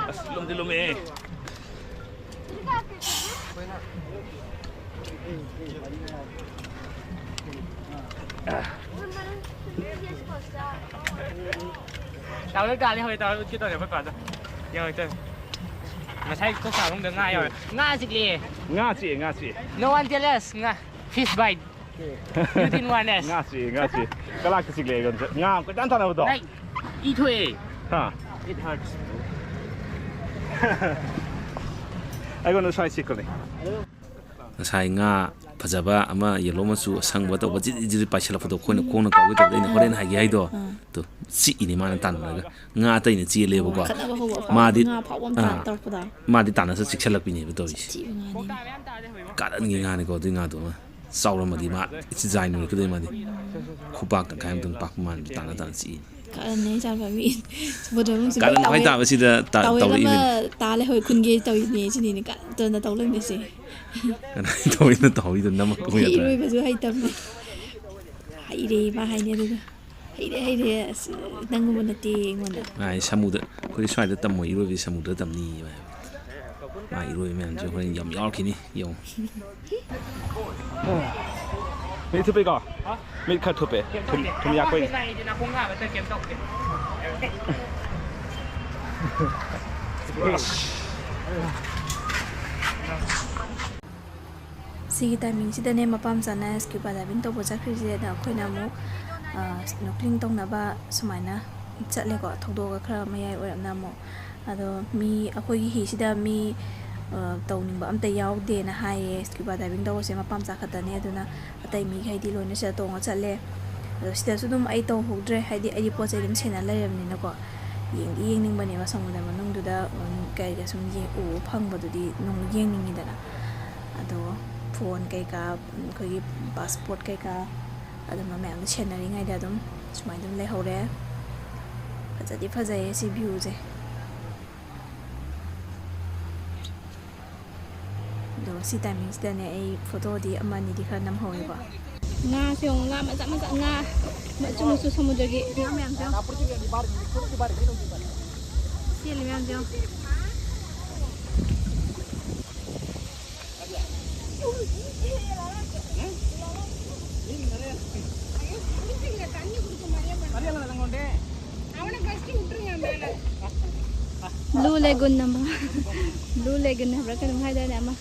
ꯑꯁ, ꯂꯨꯝꯗꯤ ꯂꯨꯝꯃꯦꯍꯦ꯫ Towel ꯇꯥꯔꯦ, ꯍꯣꯏ, towel ꯎꯠꯀꯦ ꯇꯧꯔꯦ ꯑꯩꯈꯣꯏ ꯄꯥꯗ꯫ ꯌꯥꯔꯣꯏ, ꯇꯧꯔꯦ꯫ ꯉꯁꯥꯏ ꯀꯣꯛ ꯆꯥꯕ ꯃꯅꯨꯡꯗ ꯉꯥ ꯌꯥꯎꯔꯦ꯫ ꯉꯥ ꯆꯤꯛꯂꯦ꯫ ꯉꯥ ꯆꯤꯛꯑꯦ, ꯉꯥ ꯆꯤꯛꯑꯦ꯫ No one tell us, ꯉꯥ, fish bite꯫ You didn't warn us. ꯉꯥ ꯆꯤꯛꯑꯦ, ꯉꯥ ꯆꯤꯛꯑꯦ꯫ ꯀꯂꯥꯛꯇ ꯆꯤꯛꯂꯦ ꯑꯩꯉꯣꯟꯗ꯫ ꯉꯥ ꯀꯣꯏꯇꯥꯟ ꯇꯥꯟꯅꯕꯗꯣ꯫ Like, ꯏ ꯊꯣꯛꯑꯦ꯫ ꯍꯥ? It hurts. ꯑꯩꯉꯣꯟꯗ ꯁ꯭ꯋꯥꯏ ꯆꯤꯛꯄꯅꯦ꯫ ꯉꯁꯥꯏ ꯉꯥ ꯐꯖꯕ ꯑꯃ ꯌꯦꯜꯂꯣ ꯃꯆꯨ ꯑꯁꯪꯕ ꯇꯧꯕ ꯖꯤꯔꯤ ꯖꯤꯔꯤ ꯄꯥꯏꯁꯤꯜꯂꯛꯄꯗꯣ, ꯑꯩꯈꯣꯏꯅ ꯈꯣꯡꯅ ꯀꯥꯎꯒꯦ ꯇꯧꯕꯗ ꯑꯩꯅ ꯍꯣꯔꯦꯟ ꯍꯥꯏꯒꯦ ꯍꯥꯏꯗꯣ, ꯑꯗꯨ ꯆꯤꯛꯏꯅꯤ ꯃꯥꯅ ꯇꯥꯟꯅꯔꯒ꯫ ꯉꯥ ꯑꯇꯩꯅ ꯆꯦꯜꯂꯦꯕꯀꯣ, ꯈꯠꯅꯕ ꯍꯧꯕ ꯑꯐꯥꯎꯕ ꯃꯥꯗꯤ ꯉꯥ ꯑꯐꯥꯎꯕ ꯑꯃ ꯑꯥ, ꯇꯥꯟ ꯇꯧꯔꯛꯄꯗꯣ꯫ ꯃꯥꯗꯤ ꯇꯥꯟꯅ ꯆꯤꯛꯁꯜꯂꯛꯄꯤꯅꯦꯕ ꯇꯧꯔꯤꯁꯦ꯫ ꯊꯤꯕ ꯉꯥꯅꯤ꯫ ꯀꯥꯔꯟꯒꯤ ꯉꯥꯅꯤꯀꯣ ꯑꯗꯨꯏ ꯉꯥꯗꯨꯃ꯫ ꯆꯥꯎꯔꯝꯃꯗꯤ ꯃꯥ ꯏꯆꯤ ꯖꯥꯏ ꯅꯨꯃꯤꯠꯀꯗꯣꯏ ꯃꯥꯗꯤ꯫ ꯈꯨꯄꯥꯛ ꯇꯪꯈꯥꯏ ꯑꯃꯇꯪ ꯄꯥꯛꯄ ꯃꯥꯟꯕ ꯇꯥꯅ ꯇꯥꯅ ꯆꯤꯛꯏꯅꯤ꯫ ꯀꯥꯔꯟꯅꯦ ꯏꯆꯥꯅꯨꯄꯥ ꯃꯤ ꯁꯃꯨꯗ꯭ꯔ ꯃꯅꯨꯡꯁꯤꯗ ꯀꯥꯔꯟ ꯈ꯭ꯋꯥꯏ ꯇꯥꯕꯁꯤꯗ ꯇꯥ-, ꯇꯥꯋꯦꯜ ꯑꯃ ꯇꯧꯔꯛꯏꯕꯅꯤ꯫ ꯇꯥ ꯂꯩꯍꯧꯋꯦ ꯈꯨꯟꯒꯦ ꯇꯧꯔꯤꯅꯦ ꯁꯤꯅꯤꯅꯦ ꯀꯥꯔꯟ ꯇꯧꯅ ꯇꯧ ꯂꯩꯔꯝꯃꯤꯁꯦ꯫ ꯀꯅꯥ ꯇꯧꯔꯤꯅꯣ ꯇꯧꯔꯤꯗꯣ ꯅꯝꯃꯛꯄ ꯌꯥꯗ꯭ꯔꯥ? ꯏꯔꯣꯏꯕꯁꯨ ꯍꯩꯇꯕꯅꯦ꯫ ꯍꯩꯔꯦ ꯃꯥ ꯍꯥꯏꯅꯦ ꯑꯗꯨꯒ꯫ ꯍꯩꯔꯦ, ꯍꯩꯔꯦ, ꯑꯁ, ꯅꯪꯒꯨꯝꯕ ꯅꯠꯇꯦ ꯑꯩꯉꯣꯟꯗ꯫ ꯃꯥ ꯍꯥꯏ ꯁꯃꯨꯗ꯭ꯔ, ꯑꯩꯈꯣꯏ ꯁ꯭ꯋꯥꯏꯗ ꯇꯝꯃꯣꯏ ꯏꯔꯣꯏꯕꯗꯤ ꯁꯃꯨꯗ꯭ꯔ ꯇꯝꯅꯤ ꯍꯥꯏ꯫ ꯃꯥ ꯏꯔꯣꯏꯕ ꯃꯌꯥꯝꯁꯦ ꯍꯣꯔꯦꯟ ꯌꯥꯝ ꯌꯥꯎꯔꯛꯈꯤꯅꯤ, ꯌꯦꯡꯉꯣ꯫ ꯃꯤꯠ ꯊꯨꯞꯄꯦꯀꯣ? ꯃꯤꯠ ꯈꯔ ꯊꯨꯞꯄꯦ꯫ ꯊꯨꯝ-, ꯊꯨꯝ ꯌꯥꯛꯄꯩꯅꯦ꯫ ꯁꯤꯒꯤ ꯇꯥꯏꯃꯤꯡꯁꯤꯗꯅꯦ ꯃꯄꯥ ꯃꯆꯥꯅ scuba diving ꯇꯧꯕ ꯆꯠꯈ꯭ꯔꯤꯁꯦ꯫ ꯑꯗ ꯑꯩꯈꯣꯏꯅ ꯑꯃꯨꯛ, ꯑ, snorkeling ꯇꯧꯅꯕ ꯁꯨꯃꯥꯏꯅ ꯆꯠꯂꯦꯀꯣ, ꯊꯧꯗꯣꯛꯑꯒ ꯈꯔ ꯃꯌꯥꯏ ꯑꯣꯏꯔꯞꯅ ꯑꯃꯨꯛ꯫ ꯑꯗꯣ ꯃꯤ, ꯑꯩꯈꯣꯏꯒꯤ ꯍꯤꯁꯤꯗ ꯃꯤ, ꯑ, ꯇꯧꯅꯤꯡꯕ ꯑꯝꯇ ꯌꯥꯎꯗꯦꯅ ꯍꯥꯏꯌꯦ꯫ Scuba diving ꯇꯧꯕꯁꯦ ꯃꯄꯥ ꯃꯆꯥ ꯈꯛꯇꯅꯦ, ꯑꯗꯨꯅ ꯑꯇꯩ ꯃꯤꯈꯩꯗꯤ ꯂꯣꯏꯅ ꯁꯤꯗ ꯇꯣꯡꯉ ꯆꯠꯂꯦ꯫ ꯑꯗꯣ ꯁꯤꯗꯁꯨ ꯑꯗꯨꯝ ꯑꯩ ꯇꯧꯍꯧꯗ꯭ꯔꯦ, ꯍꯥꯏꯗꯤ ꯑꯩꯗꯤ ꯄꯣꯠ ꯆꯩ ꯑꯗꯨꯝ ꯁꯦꯟꯅ ꯂꯩꯔꯕꯅꯤꯅꯀꯣ꯫ ꯌꯦꯡꯗꯤ ꯌꯦꯡꯅꯤꯡꯕꯅꯦꯕ ꯁꯃꯨꯗ꯭ꯔ ꯃꯅꯨꯡꯗꯨꯗ, ꯎꯝ, ꯀꯩꯒ ꯁꯨꯝ ꯌꯦꯡ-, ꯎꯕ ꯐꯪꯕꯗꯨꯗꯤ ꯅꯨꯡ ꯌꯦꯡꯅꯤꯡꯉꯤꯗꯅ꯫ ꯑꯗꯣ ꯐꯣꯟ ꯀꯩꯀꯥ, ꯑꯩꯈꯣꯏꯒꯤ ꯄꯥꯁꯄꯣꯔꯠ ꯀꯩꯀꯥ ꯑꯗꯨꯝꯕ ꯃꯌꯥꯝꯗꯣ ꯁꯦꯟꯅꯔꯤꯉꯩꯗ ꯑꯗꯨꯝ ꯁꯨꯃꯥꯏꯅ ꯑꯗꯨꯝ ꯂꯩꯍꯧꯔꯦ꯫ ꯐꯖꯗꯤ ꯐꯖꯩꯌꯦ ꯁꯤ ꯚ꯭ꯌꯨꯁꯦ꯫ ꯑꯗꯣ ꯁꯤ ꯇꯥꯏꯃꯤꯡꯁꯤꯗꯅꯦ ꯑꯩ ꯐꯣꯇꯣꯗꯤ ꯑꯃ ꯑꯅꯤꯗꯤ ꯈꯔ ꯅꯝꯍꯧꯋꯦꯀꯣ꯫ ꯉꯥꯁꯦ ꯌꯦꯡꯉꯨ, ꯉꯥ ꯃꯆꯥ ꯃꯆꯥ, ꯉꯥ ꯃꯆꯨ ꯃꯆꯨ ꯁꯃꯨꯗ꯭ꯔꯒꯤ ꯉꯥ ꯃꯌꯥꯝꯁꯦ ꯌꯦꯡꯉꯨ꯫ ꯆꯦꯜꯂꯤ ꯃꯌꯥꯝꯁꯦ ꯌꯦꯡꯉꯨ꯫ Blue Lagoon ꯑꯃ, Blue Lagoon ꯍꯥꯏꯕ꯭ꯔꯥ ꯀꯩꯅꯣꯝ ꯍꯥꯏꯗꯥꯏꯅꯦ ꯑꯃ,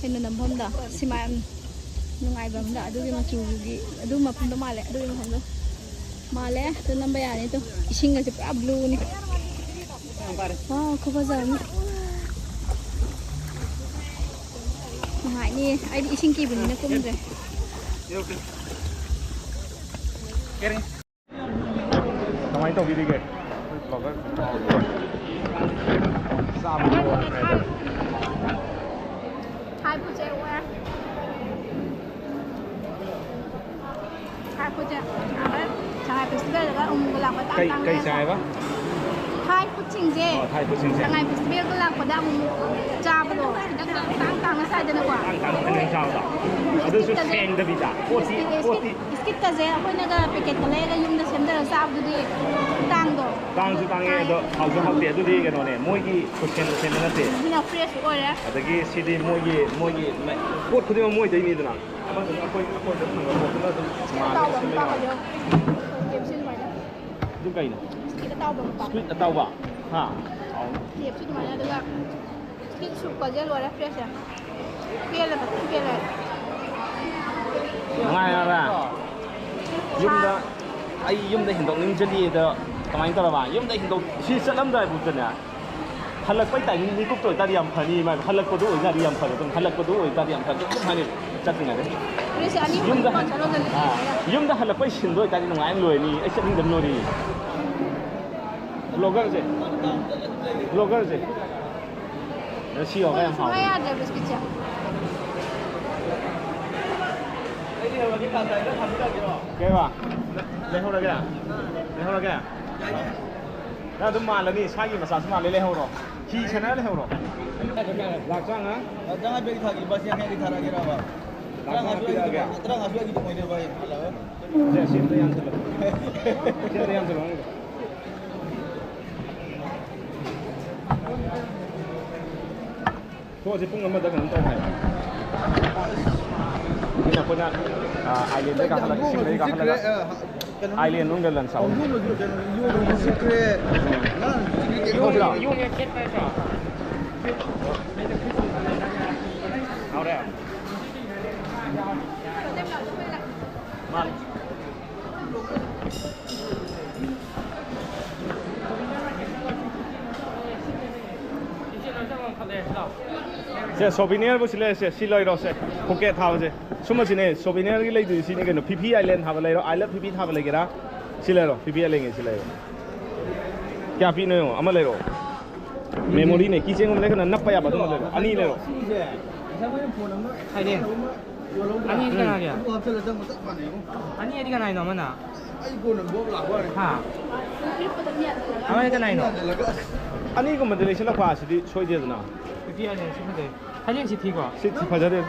ꯀꯩꯅꯣ ꯅꯝꯐꯝꯗꯣ, ꯁꯤꯃꯥ ꯌꯥꯝ ꯅꯨꯡꯉꯥꯏꯕ ꯑꯃꯗ, ꯑꯗꯨꯒꯤ ꯃꯆꯨꯒꯤ, ꯑꯗꯨ ꯃꯐꯝꯗꯣ ꯃꯥꯜꯂꯦ, ꯑꯗꯨꯒꯤ ꯃꯐꯝꯗꯣ ꯃꯥꯜꯂꯦ꯫ ꯑꯗꯨ ꯅꯝꯕ ꯌꯥꯅꯤ꯫ ꯑꯗꯣ ꯏꯁꯤꯡ ꯑꯁꯦ ꯄꯨꯔꯥ blue ꯅꯤ꯫ Wow, ꯈꯨꯐꯖ ꯑꯃ꯫ ꯅꯨꯡꯉꯥꯏꯅꯤ꯫ ꯑꯩꯗꯤ ꯏꯁꯤꯡ ꯀꯤꯕꯅꯤꯅ ꯀꯨꯝꯗ꯭ꯔꯦ꯫ ꯀꯃꯥꯏꯅ ꯇꯧꯕꯤꯔꯤꯒꯦ? ꯍꯥꯏ ꯄꯨꯖꯦ꯫ ꯁꯉꯥꯏ ꯐꯦꯁꯇꯤꯚꯦꯜꯗꯒ ꯑꯃꯨꯛ ꯂꯥꯛꯄ ꯇꯥꯡ ꯀꯩ ꯇꯥꯡꯅ ꯀꯩ ꯆꯥꯏꯕ? ꯊꯥꯏ ꯐꯨꯗꯁꯤꯡꯁꯦ꯫ ꯑꯣ, ꯊꯥꯏ ꯐꯨꯗꯁꯤꯡꯁꯦ꯫ ꯁꯉꯥꯏ ꯐꯦꯁꯇꯤꯚꯦꯜꯒ ꯂꯥꯛꯄꯗ ꯑꯃꯨꯛ ꯆꯥꯕꯗꯣ ꯈꯤꯇꯪ ꯇꯥꯡ ꯇꯥꯡꯅ ꯆꯥꯏꯗꯅꯀꯣ꯫ ꯇꯥꯡ ꯇꯥꯡ ꯈꯟꯗꯅ ꯆꯥꯕꯗꯣ꯫ ꯑꯗꯨꯁꯨ ꯁꯦꯡꯗꯕꯤꯗ꯫ ꯄꯣꯠꯇꯤ ꯄꯣꯠꯇꯤ꯫ ꯕꯤꯁꯀꯤꯠꯀꯁꯦ ꯑꯩꯈꯣꯏꯅꯒ ꯄꯦꯀꯦꯠꯇ ꯂꯩꯔꯒ ꯌꯨꯝꯗ ꯁꯦꯝꯖꯔꯒ ꯆꯥꯕꯗꯨꯗꯤ ꯇꯥꯡꯗꯣ꯫ ꯇꯥꯡꯁꯨ ꯇꯥꯡꯉꯦ ꯑꯗꯣ ꯍꯥꯎꯁꯨ ꯍꯥꯎꯇꯦ꯫ ꯑꯗꯨꯗꯤ ꯀꯩꯅꯣꯅꯦ, ꯃꯣꯏꯒꯤ ꯈꯨꯠꯁꯦꯝꯗ ꯁꯦꯝꯕ ꯅꯠꯇꯦ꯫ ꯁꯤꯅ ꯐ꯭ꯔꯦꯁꯁꯨ ꯑꯣꯏꯔꯦ꯫ ꯑꯗꯒꯤ ꯁꯤꯗꯤ ꯃꯣꯏꯒꯤ ꯃꯣꯏꯒꯤ ꯄꯣꯠ ꯈꯨꯗꯤꯡꯃꯛ ꯃꯣꯏꯗꯩꯅꯤꯗꯅ꯫ ꯑꯃꯗꯨꯅ ꯑꯩꯈꯣꯏ ꯑꯩꯈꯣꯏꯗ ꯐꯪꯕ ꯄꯣꯠꯇꯨꯅ ꯑꯗꯨꯝ ꯃꯥꯟꯅ ꯑꯇꯥꯎꯕ ꯑꯃ ꯁꯦꯝꯕꯩ ꯋꯥꯅꯤ꯫ ꯄꯥꯛꯀꯗꯣ꯫ ꯀꯦꯞꯁꯤ ꯑꯗꯨꯃꯥꯏꯅ꯫ ꯑꯗꯨ ꯀꯩꯅꯣ? ꯕꯤꯁꯀꯤꯠ ꯑꯇꯥꯎꯕ ꯑꯃ ꯄꯥꯛ꯫ ꯁ꯭ꯀ꯭ꯋꯤꯠ ꯑꯇꯥꯎꯕ꯫ ꯍꯥ꯫ ꯍꯥꯎꯅꯤ꯫ ꯀꯦꯞꯁꯤ ꯑꯗꯨꯃꯥꯏꯅ ꯑꯗꯨꯒ ꯕꯤꯁꯀꯤꯠ ꯁꯨꯞꯀꯁꯦ ꯂꯣꯏꯔꯦ ꯐ꯭ꯔꯦꯁꯁꯦ꯫ ꯄꯦꯜꯂꯦ ꯐꯖꯅ ꯄꯦꯜꯂꯦ꯫ ꯅꯨꯡꯉꯥꯏꯔꯕ? ꯌꯨꯝꯗ ꯑꯩ ꯌꯨꯝꯗ ꯍꯦꯟꯗꯣꯛꯅꯤꯡꯖꯗꯦꯗ ꯀꯃꯥꯏꯅ ꯇꯧꯔꯕ? ꯌꯨꯝꯗ ꯍꯦꯟꯗꯣꯛ ꯁꯤ ꯆꯠꯂꯝꯗꯥꯏꯐꯥꯎꯗꯅꯦ꯫ ꯍꯜꯂꯛꯄꯩ ꯇꯥꯏꯃꯤꯡ ꯃꯤꯀꯨꯞꯇ ꯑꯣꯏꯇꯥꯔꯗꯤ ꯌꯥꯝ ꯐꯅꯤ꯫ ꯃꯥ ꯍꯜꯂꯛꯄꯗꯣ ꯑꯣꯏꯇꯥꯔꯗꯤ ꯌꯥꯝ ꯐꯔꯦ꯫ ꯑꯗꯨꯝ ꯍꯜꯂꯛꯄꯗꯣ ꯑꯣꯏꯇꯥꯔꯗꯤ ꯌꯥꯝ ꯐꯔꯦ꯫ ꯑꯗꯨꯝ ꯍꯥꯏꯅꯤ ꯆꯠꯇ꯭ꯔꯤꯉꯩꯗ꯫ ꯐ꯭ꯔꯦꯁꯁꯦ ꯑꯅꯤ ꯑꯍꯨꯝ ꯌꯨꯝꯗ ꯀꯣꯟ ꯆꯠꯂꯣ ꯆꯠꯂꯣ꯫ ꯑꯥ, ꯌꯨꯝꯗ ꯍꯜꯂꯛꯄꯩ ꯁꯤꯟꯗꯣ ꯑꯣꯏꯇꯥꯔꯗꯤ ꯅꯨꯡꯉꯥꯏꯅ ꯂꯣꯏꯔꯅꯤ꯫ ꯑꯩ ꯆꯠꯅꯤꯡꯗꯕ ꯂꯣꯏꯔꯦ꯫ ꯕ꯭ꯂꯣꯒꯔꯁꯦ꯫ ꯕ꯭ꯂꯣꯒꯔꯁꯦ꯫ ꯁꯤ ꯌꯦꯡꯉꯣ ꯌꯥꯝ ꯁꯨꯡꯌꯥ ꯍꯥꯎꯋꯦ꯫ ꯌꯥꯗ꯭ꯔꯦ ꯕꯤꯁꯀꯤꯠꯁꯦ꯫ ꯀꯩꯕ? ꯂꯩꯍꯧꯔꯒꯦ? ꯂꯩꯍꯧꯔꯒꯦ? ꯅꯪ ꯑꯗꯨꯝ ꯃꯥꯜꯂꯅꯤ, ꯁꯥꯒꯤ ꯃꯆꯥꯁꯨ ꯃꯥꯜꯂꯦ, ꯂꯩꯍꯧꯔꯣ꯫ ꯐꯤ ꯁꯥꯟꯅꯔ ꯂꯩꯍꯧꯔꯣ꯫ ꯂꯥꯛ ꯇꯔꯥꯃꯉꯥ? ꯂꯥꯛ ꯇꯔꯥꯃꯉꯥ ꯄꯤꯔꯛꯑꯒꯦ꯫ ꯁꯦ, ꯁꯤ ꯑꯝꯇ ꯌꯥꯟꯁꯤꯜꯂꯣ꯫ ꯁꯤ ꯑꯝꯇ ꯌꯥꯟꯁꯤꯜꯂꯣ, ꯅꯪꯒꯤꯗꯣ꯫ ꯊꯣꯛꯑꯁꯤ ꯄꯨꯡ ꯑꯃꯗ ꯀꯩꯅꯣꯝ ꯇꯧ ꯍꯥꯏ꯫ ꯑꯗꯨꯅ ꯑꯩꯈꯣꯏꯅ, ꯑ, ꯑꯥꯏꯂꯦꯟꯗꯩ ꯀꯥꯈꯠꯂꯒ, ꯏꯁꯤꯡꯗꯩ ꯀꯥꯈꯠꯂꯒ, ꯑꯥꯏꯂꯦꯟ ꯃꯅꯨꯡꯗ ꯂꯟꯁ ꯆꯥꯍꯧꯁꯤ꯫ ꯊꯣꯛꯑꯁꯤꯔꯣ? ꯍꯥꯎꯔꯦ? ꯃꯥꯅꯤ꯫ ꯁꯦ, ꯁꯣꯚꯤꯅꯤꯌꯔꯕꯨ ꯁꯤ ꯂꯩꯔꯁꯦ, ꯁꯤ ꯂꯩꯔꯣ, ꯁꯦ꯫ ꯄꯣꯀꯦꯠ ꯊꯥꯕꯁꯦ꯫ ꯁꯨꯝꯕꯁꯤꯅꯦ, ꯁꯣꯚꯤꯅꯤꯌꯔꯒꯤ ꯂꯩꯗꯣꯏꯁꯤ ꯁꯤꯅꯤ ꯀꯩꯅꯣ, ꯐꯤꯐꯤ ꯑꯥꯏꯂꯦꯟ ꯊꯥꯕ ꯂꯩꯔꯣ, ꯑꯥꯏ ꯂꯚ ꯐꯤꯐꯤ ꯊꯥꯕ ꯂꯩꯒꯦꯔꯥ? ꯁꯤ ꯂꯩꯔꯣ, ꯐꯤꯐꯤ ꯑꯥꯏꯂꯦꯟꯒꯤ ꯁꯤ ꯂꯩꯔꯣ꯫ ꯀꯌꯥ ꯄꯤꯅꯣ ꯌꯦꯡꯉꯣ, ꯑꯃ ꯂꯩꯔꯣ꯫ ꯃꯦꯃꯣꯔꯤꯅꯦ, ꯀꯤꯆꯦꯟꯒꯨꯝꯕ ꯂꯩꯔꯒꯅ ꯅꯞꯄ ꯌꯥꯕ ꯑꯗꯨꯝꯕ ꯂꯩꯔꯣ꯫ ꯑꯅꯤ ꯂꯩꯔꯣ꯫ ꯁꯤꯁꯦ, ꯉꯁꯥꯏ ꯃꯣꯏꯅ ꯐꯣꯟ ꯑꯃ ꯍꯥꯏꯗꯤ, ꯑꯅꯤꯗꯤ ꯎꯝ꯫ ꯀꯅꯥꯒꯤ? ꯑꯗꯨ ꯍꯥꯞꯆꯜꯂ ꯆꯪꯕ ꯆꯞ ꯃꯥꯟꯅꯩꯉꯣ꯫ ꯑꯅꯤ ꯍꯥꯏꯗꯤ ꯀꯅꯥꯏꯅꯣ ꯑꯃꯅ? ꯑꯩ ꯐꯣꯟ ꯑꯃ ꯕꯣꯛ ꯂꯥꯛꯄ ꯋꯥꯅꯤ꯫ ꯍꯥ? ꯑꯃꯅ ꯀꯅꯥꯏꯅꯣ? ꯌꯥꯜꯂꯒ꯫ ꯑꯅꯤꯒꯨꯝꯕꯗꯤ ꯂꯩꯁꯤꯜꯂꯛꯄ ꯁꯤꯗꯤ ꯁꯣꯏꯗꯦꯗꯅ꯫ ꯅꯨꯄꯤ ꯍꯥꯏꯁꯦ ꯁꯤ ꯐꯖꯩ꯫ ꯍꯥꯏꯂꯦꯟꯁꯤ ꯊꯤꯀꯣ? ꯁꯤ ꯊꯤ ꯐꯖꯗꯦ꯫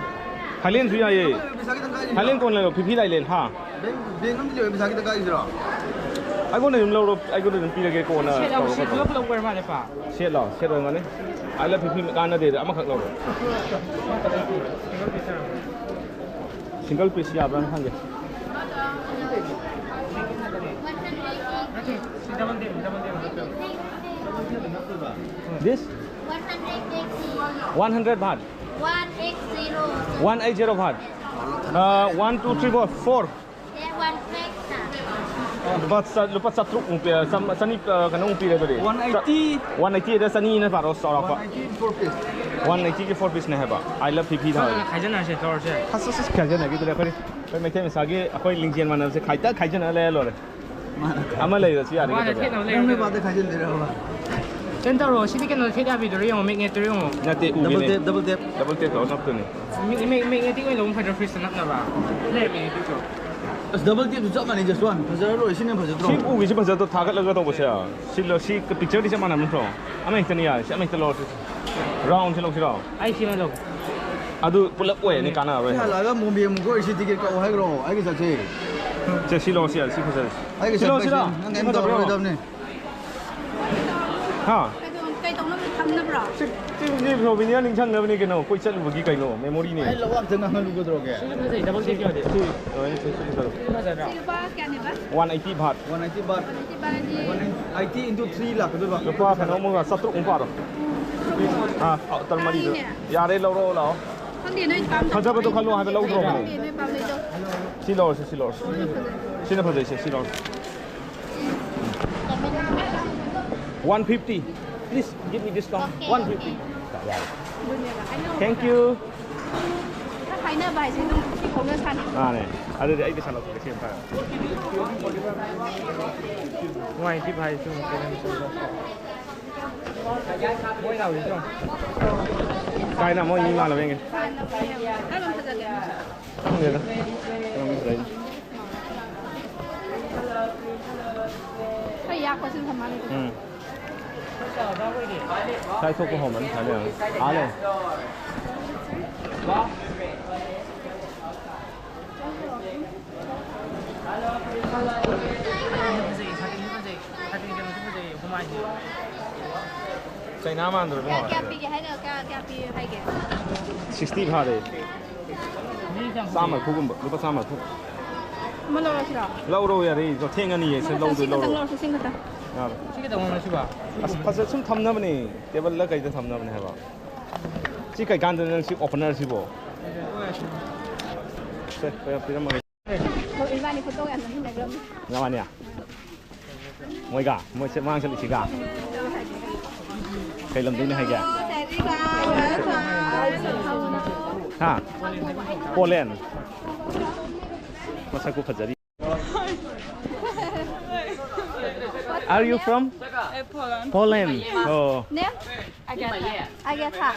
ꯍꯥꯏꯂꯦꯟꯁꯨ ꯌꯥꯏꯌꯦ꯫ ꯄꯩꯁꯥ ꯈꯤꯇꯪ ꯀꯥꯏꯁꯤꯔꯣ? ꯍꯥꯏꯂꯦꯟ ꯀꯣꯟ ꯂꯩꯔꯣ, ꯐꯤꯐꯤ ꯍꯥꯏꯂꯦꯟ, ꯍꯥ? ꯕꯦꯡ, ꯕꯦꯡ ꯑꯝꯗ ꯂꯩꯕ ꯄꯩꯁꯥ ꯈꯤꯇꯪ ꯀꯥꯏꯁꯤꯔꯣ? ꯑꯩꯉꯣꯟꯗ ꯑꯗꯨꯝ ꯂꯧꯔꯣ, ꯑꯩꯉꯣꯟꯗ ꯑꯗꯨꯝ ꯄꯤꯔꯒꯦ, ꯀꯣꯟꯅ ꯁꯦꯠ ꯂꯧ-, ꯇꯧꯔꯣ, ꯁꯦꯠ ꯀꯣꯟꯅ꯫ ꯄꯨꯂꯞ ꯄꯨꯂꯞ ꯑꯣꯏꯔ ꯃꯥꯜꯂꯦ, ꯄꯥ꯫ ꯁꯦꯠꯂꯣ, ꯁꯦꯠ ꯑꯣꯏꯔꯝꯒꯅꯤ꯫ ꯑꯥꯏ ꯂꯚ ꯐꯤꯐꯤ ꯀꯥꯟꯅꯗꯦꯗ, ꯑꯃꯈꯛ ꯂꯧꯔꯣ꯫ ꯁꯤꯡꯒꯜ ꯄꯤꯁ ꯌꯥꯕ꯭ꯔꯥꯅ ꯍꯪꯒꯦ꯫ This? One hundred baht. One eight zero. One eight zero baht. Uh, one, two, three, four, four. ꯂꯨꯄꯥ ꯆꯥ-, ꯂꯨꯄꯥ ꯆꯥꯇ꯭ꯔꯨꯛꯃꯨꯛ ꯄꯤ-, ꯆꯥꯝ-, ꯆꯅꯤ, ꯑ, ꯀꯩꯅꯣꯃꯨꯛ ꯄꯤꯔꯦ ꯑꯗꯨꯗꯤ꯫ One eighty꯫ One eighty ꯗ ꯆꯅꯤꯅ ꯄꯥꯔꯣ ꯆꯥꯎꯔꯥꯛꯄ꯫ One eighty ꯒꯤ four piece꯫ One eighty ꯒꯤ four piece ꯅꯦ ꯍꯥꯏꯕ꯫ ꯑꯥꯏ ꯂꯚ ꯐꯤꯐꯤ ꯊꯥꯕ꯫ ꯈꯥꯏꯖꯟꯅꯔꯁꯦ, ꯇꯧꯔꯁꯦ꯫ ꯑꯁ, ꯑꯁ, ꯑꯁ, ꯈꯥꯏꯖꯟꯅꯈꯤꯗ꯭ꯔꯦ ꯑꯩꯈꯣꯏ꯫ ꯑꯩꯈꯣꯏ ꯃꯩꯇꯩ ꯃꯆꯥꯒꯤ ꯑꯩꯈꯣꯏ ꯂꯤꯡꯖꯦꯜ ꯃꯥꯟꯅꯕꯁꯦ ꯈꯥꯏꯇ ꯈꯥꯏꯖꯟꯅ ꯂꯩꯔ ꯂꯣꯏꯔꯦ꯫ ꯑꯃ ꯂꯩꯔꯁꯨ ꯌꯥꯔꯦ ꯃꯥꯅ ꯀꯩꯗꯧꯔꯒꯦ? ꯊꯦꯠꯅꯕ ꯅꯪ ꯅꯣꯏ ꯂꯩꯔꯒ꯫ ꯕꯥꯗ ꯈꯥꯏꯖꯤꯟꯗꯣꯏꯔꯕ? ꯀꯩꯅꯣ ꯇꯧꯔꯣ, ꯁꯤꯗꯤ ꯀꯩꯅꯣ ꯊꯦꯠ ꯌꯥꯕꯤꯗꯨꯔ ꯌꯦꯡꯉꯣ, ꯃꯦꯒꯅꯦꯠꯇꯨꯔ ꯌꯦꯡꯉꯣ꯫ ꯅꯠꯇꯦ, ꯎꯒꯤꯅꯦ꯫ Double tape, double tape꯫ Double tape ꯇꯧꯔ ꯅꯞꯇꯣꯏꯅꯦ꯫ ꯃꯦ-, ꯃꯦ-, ꯃꯦꯒꯅꯦꯠꯇꯤꯛ ꯑꯣꯏꯅ ꯂꯧꯕ ꯐꯗ꯭ꯔꯣ, ꯐ꯭ꯔꯤꯖꯇ ꯅꯞꯅꯕ? ꯂꯩꯔꯦ ꯃꯦꯒꯅꯦꯠꯇꯤꯛꯁꯨ꯫ ꯑꯁ, double tape ꯇꯨ ꯆꯞ ꯃꯥꯟꯅꯩ, just one꯫ ꯐꯖꯔ ꯂꯣꯏꯔꯦ, ꯁꯤꯅ ꯐꯖꯗ꯭ꯔꯣ? ꯁꯤ ꯎꯒꯤꯁꯤ ꯐꯖꯗ꯭ꯔꯣ, ꯊꯥꯒꯠꯂꯒ ꯇꯧꯕꯁꯦ? ꯁꯤ ꯂ-, ꯁꯤ picture ꯗꯤ ꯆꯞ ꯃꯥꯟꯅꯕ ꯅꯠꯇ꯭ꯔꯣ? ꯑꯃ ꯍꯦꯛꯇꯅꯤ ꯌꯥꯔꯦ, ꯁꯤ ꯑꯃ ꯍꯦꯛꯇ ꯂꯧꯔꯁꯤ꯫ Round ꯁꯤ ꯂꯧꯁꯤꯔꯣ? ꯑꯩ ꯁꯤꯃ ꯂꯧꯒꯦ꯫ ꯑꯗꯨ ꯄꯨꯂꯞ ꯑꯣꯏꯔꯅꯤ, ꯀꯥꯟꯅꯔꯔꯣꯏ ꯁꯤ ꯍꯥꯏꯕ꯫ ꯍꯜꯂꯛꯑꯒ ꯃꯣꯝꯕꯤ ꯑꯃꯨꯛ ꯀꯣꯏꯔꯤꯁꯤ ꯇꯤꯀꯦꯠ ꯀꯛꯑꯣ ꯍꯥꯏꯈ꯭ꯔꯣ? ꯑꯩꯒ ꯆꯠꯁꯤ꯫ ꯁꯦ, ꯁꯤ ꯂꯧꯔꯁꯤ ꯌꯥꯔꯦ, ꯁꯤ ꯐꯖꯔꯦ꯫ ꯑꯩꯒ ꯁꯤ ꯂꯧꯔꯁꯤꯔꯣ? ꯆꯠꯄꯁꯦ ꯅꯪ ꯀꯩꯝ ꯁꯤ ꯐꯖꯕ꯭ꯔꯣ? ꯇꯧꯔꯔꯣꯏꯗꯕꯅꯤ꯫ ꯍꯥ? ꯀꯩꯗꯧ-, ꯀꯩꯗꯧꯅꯕ ꯊꯝꯅꯕ꯭ꯔꯣ? ꯁꯤ, ꯁꯤ, ꯁꯤ ꯁꯣꯚꯤꯅꯤꯌꯔ ꯅꯤꯡꯁꯤꯡꯅꯕꯅꯤ ꯀꯩꯅꯣ, ꯀꯣꯏ ꯆꯠꯂꯨꯕꯒꯤ ꯀꯩꯅꯣ, memory ꯅꯦ꯫ ꯑꯩ ꯂꯧ ꯑꯝꯇ ꯉꯥꯡꯍꯜꯂꯨꯒꯗ꯭ꯔꯣꯒꯦ? ꯁꯤꯁꯨ ꯐꯖꯩ, double tape ꯀꯤ ꯑꯣꯏꯔꯗꯤ꯫ ꯁꯤ, ꯑ, ꯁꯤ, ꯁꯤ ꯐꯖꯔꯦ꯫ ꯁꯤ ꯐꯖꯗ꯭ꯔꯣ? ꯁꯤ ꯂꯨꯄꯥ ꯀꯌꯥꯅꯦꯕ? One eighty baht꯫ One eighty baht꯫ One eighty baht ꯗꯤ? One eighty into three ꯂꯥꯛꯀꯗꯣꯏꯕ꯫ ꯂꯨꯄꯥ ꯀꯩꯅꯣꯃꯨꯛ, ꯆꯥꯇ꯭ꯔꯨꯛꯃꯨꯛ ꯄꯥꯔꯣ꯫ ꯑꯥ, ꯑ, ꯇꯔ ꯃꯔꯤꯗ꯫ ꯇꯥꯡꯉꯤꯅꯦ꯫ ꯌꯥꯔꯦ, ꯂꯧꯔꯣ ꯂꯥꯛꯑꯣ꯫ ꯈꯪꯗꯦ, ꯅꯣꯏ ꯄꯥꯝꯗꯕ ꯐꯖꯕꯗꯣ ꯈꯜꯂꯣ ꯍꯥꯏꯕ ꯂꯧꯗ꯭ꯔꯣ? ꯈꯪꯗꯦ, ꯅꯣꯏ ꯄꯥꯝꯅꯩꯗꯣ꯫ ꯁꯤ ꯂꯧꯔꯁꯤ, ꯁꯤ ꯂꯧꯔꯁꯤ꯫ ꯁꯤꯅ ꯐꯖꯩ꯫ ꯁꯤꯅ ꯐꯖꯩꯁꯦ, ꯁꯤ ꯂꯧꯔꯁꯤ꯫ One fifty. Please give me discount. Okay, one fifty. Okay. ꯌꯥꯔꯦ꯫ ꯑꯗꯨꯅꯦꯕ ꯑꯩꯅ Thank you. ꯍꯥꯏꯅꯕ ꯍꯥꯏꯁꯦ ꯑꯗꯨꯝ ꯁꯤ ꯍꯧꯅ ꯁꯥꯟꯅꯩ꯫ ꯃꯥꯅꯦ꯫ ꯑꯗꯨꯗꯤ ꯑꯩ ꯄꯩꯁꯥ ꯂꯧꯊꯣꯛꯀꯦ ꯁꯤ ꯑꯝꯇ꯫ ꯅꯨꯡꯉꯥꯏꯇꯦ ꯚꯥꯏ, ꯁꯨꯝ ꯀꯩꯅꯣꯝ ꯇꯧꯕ꯫ ꯃꯣꯏ ꯂꯥꯎꯔꯤꯗꯣ꯫ ꯀꯥꯏꯅ ꯃꯣꯏ ꯃꯤ ꯃꯥꯜꯂꯕ ꯌꯦꯡꯒꯦ꯫ ꯀꯔꯝꯕ ꯐꯖꯒꯦ? ꯈꯪꯗꯦꯗ꯫ ꯀꯔꯝꯕ ꯐꯖꯩꯅꯣ? ꯈꯔ ꯌꯥꯛꯄꯁꯨ ꯊꯝꯃꯅꯤ꯫ ꯎꯝ꯫ ꯁ꯭ꯋꯥꯏ ꯊꯣꯛꯄ ꯍꯧꯔꯝꯃꯅꯤ ꯁ꯭ꯋꯥꯏꯗ ꯌꯦꯡꯉꯣ꯫ ꯑꯥ ꯂꯩ꯫ ꯆꯩꯅꯥ ꯃꯥꯟꯗ꯭ꯔꯣ ꯀꯌꯥ, ꯏꯕꯨꯡꯉꯣ? ꯀꯌꯥ ꯄꯤꯒꯦ ꯍꯥꯏꯅꯣ? ꯀꯌꯥ, ꯀꯌꯥ ꯄꯤ ꯍꯥꯏꯒꯦ? Sixty ꯐꯥꯔꯦ꯫ ꯆꯥꯝꯃ ꯃꯔꯤꯐꯨꯒꯨꯝꯕ, ꯂꯨꯄꯥ ꯆꯥꯝꯃ ꯃꯔꯤꯐꯨ꯫ ꯑꯃ ꯂꯧꯔꯁꯤꯔꯣ? ꯂꯧꯔꯣ, ꯌꯥꯔꯦ, ꯊꯦꯡꯉꯅꯤꯌꯦ, ꯁꯤ ꯑꯃꯈꯛꯇꯪ, ꯂꯧꯗꯣꯏ ꯁꯤ ꯈꯛꯇꯪ ꯂꯧꯔꯣ꯫ ꯂꯧꯔꯁꯤ, ꯁꯤ ꯈꯛꯇꯪ꯫ ꯌꯥꯔꯦ꯫ ꯁꯤ ꯈꯛꯇꯪ ꯂꯧꯔꯁꯤꯕ? ꯑꯁ, ꯐꯖ-, ꯁꯨꯝ ꯊꯝꯅꯕꯅꯦ, ꯇꯦꯕꯜꯗ ꯀꯩꯗ ꯊꯝꯅꯕꯅꯦ ꯍꯥꯏꯕ꯫ ꯁꯤ ꯀꯩꯀꯥꯟꯗꯅꯣ ꯅꯪ ꯁꯤ opener ꯁꯤꯕꯣ? ꯁꯦ, ꯄꯤꯔꯝꯃꯒꯦ꯫ ꯏꯕꯥꯅꯤ ꯐꯣꯇꯣ ꯌꯥꯝ ꯅꯝꯃꯤꯟꯅꯈ꯭ꯔꯕꯅꯤ꯫ ꯅꯕꯥꯅꯤ? ꯃꯣꯏꯒ? ꯃꯣꯏ ꯆꯠ-, ꯃꯥꯡ ꯆꯠꯂꯤꯁꯤꯒ? ꯀꯩ ꯂꯝꯗꯩꯅꯦ ꯍꯥꯏꯒꯦ? ꯍꯥ? Poland? ꯃꯁꯛꯄꯨ ꯐꯖꯔꯤ꯫ Are you from? Uh, Poland. Poland. Oh. Name? Agata. Agata.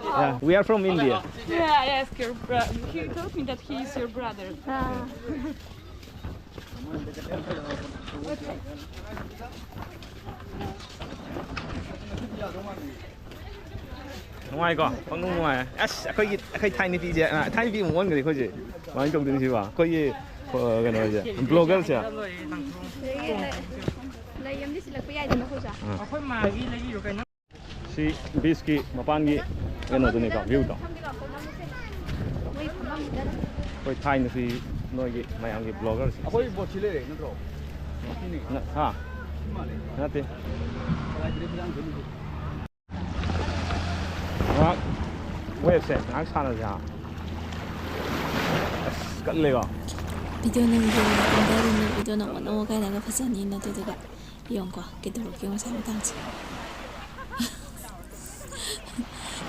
Yeah, we are from India. Yeah, I asked your brother. He told me that he is your brother. Ah. ꯅꯨꯡꯉꯥꯏꯀꯣ? ꯄꯪꯅꯨꯡ ꯅꯨꯡꯉꯥꯏ꯫ ꯑꯁ, ꯑꯩꯈꯣꯏꯒꯤ, ꯑꯩꯈꯣꯏ ꯊꯥꯏꯅ ꯅꯨꯄꯤꯁꯦ, ꯑ, ꯊꯥꯏꯅ ꯅꯨꯄꯤ ꯑꯃꯨꯛ ꯑꯣꯟꯈ꯭ꯔꯦ ꯑꯩꯈꯣꯏꯁꯦ꯫ ꯀꯃꯥꯏꯅ ꯇꯧꯗꯣꯏꯅꯣ ꯁꯤꯕꯣ? ꯑꯩꯈꯣꯏꯒꯤ, ꯑ, ꯀꯩꯅꯣꯁꯦ, blogger ꯁꯦ꯫ ꯂꯩ ꯑꯃꯗꯤ ꯁꯤꯜꯂꯛꯄ ꯌꯥꯏꯗꯅ ꯑꯩꯈꯣꯏꯁꯨ꯫ ꯑ꯫ ꯑꯩꯈꯣꯏ ꯃꯥꯒꯤ ꯂꯩꯕꯤꯔꯣ ꯀꯩꯅꯣ? ꯁꯤ beach ꯀꯤ ꯃꯄꯥꯟꯒꯤ ꯀꯩꯅꯣꯗꯨꯅꯤꯀꯣ, view ꯗꯣ꯫ ꯑꯩꯈꯣꯏ ꯊꯥꯏꯅ ꯁꯤ ꯅꯣꯏꯒꯤ ꯃꯌꯥꯝꯒꯤ blogger ꯁꯤꯡ꯫ ꯑꯩꯈꯣꯏ boat ꯁꯤ ꯂꯩꯔꯦ ꯅꯠꯇ꯭ꯔꯣ? ꯁꯤꯅꯤ꯫ ꯅ-, ꯍꯥ? ꯁꯤ ꯃꯥꯜꯂꯦ꯫ ꯅꯠꯇꯦ꯫ ꯀꯗꯥꯏꯗꯅꯣ ꯐꯖꯅ ꯊꯦꯡꯅꯗꯦ꯫ ꯉꯥꯏꯍꯥꯛ wave ꯁꯦ ꯉꯥꯏꯍꯥꯛ ꯁꯥꯟꯅꯁꯦ ꯍꯥ꯫ ꯑꯁ, ꯀꯜꯂꯦꯀꯣ꯫ Video ꯅꯝꯒꯦꯅ ꯀꯨꯝꯊꯔꯤꯅꯤ, video ꯅꯝꯃꯣ ꯅꯝꯃꯣ ꯀꯥꯏꯅꯒ ꯐꯖꯅꯤꯅ, ꯑꯗꯨꯗꯨꯒ ꯌꯦꯡꯉꯨꯀꯣ, ꯀꯩꯗꯧꯔꯛꯀꯦ ꯉꯁꯥꯏ ꯃꯇꯥꯡꯁꯦ꯫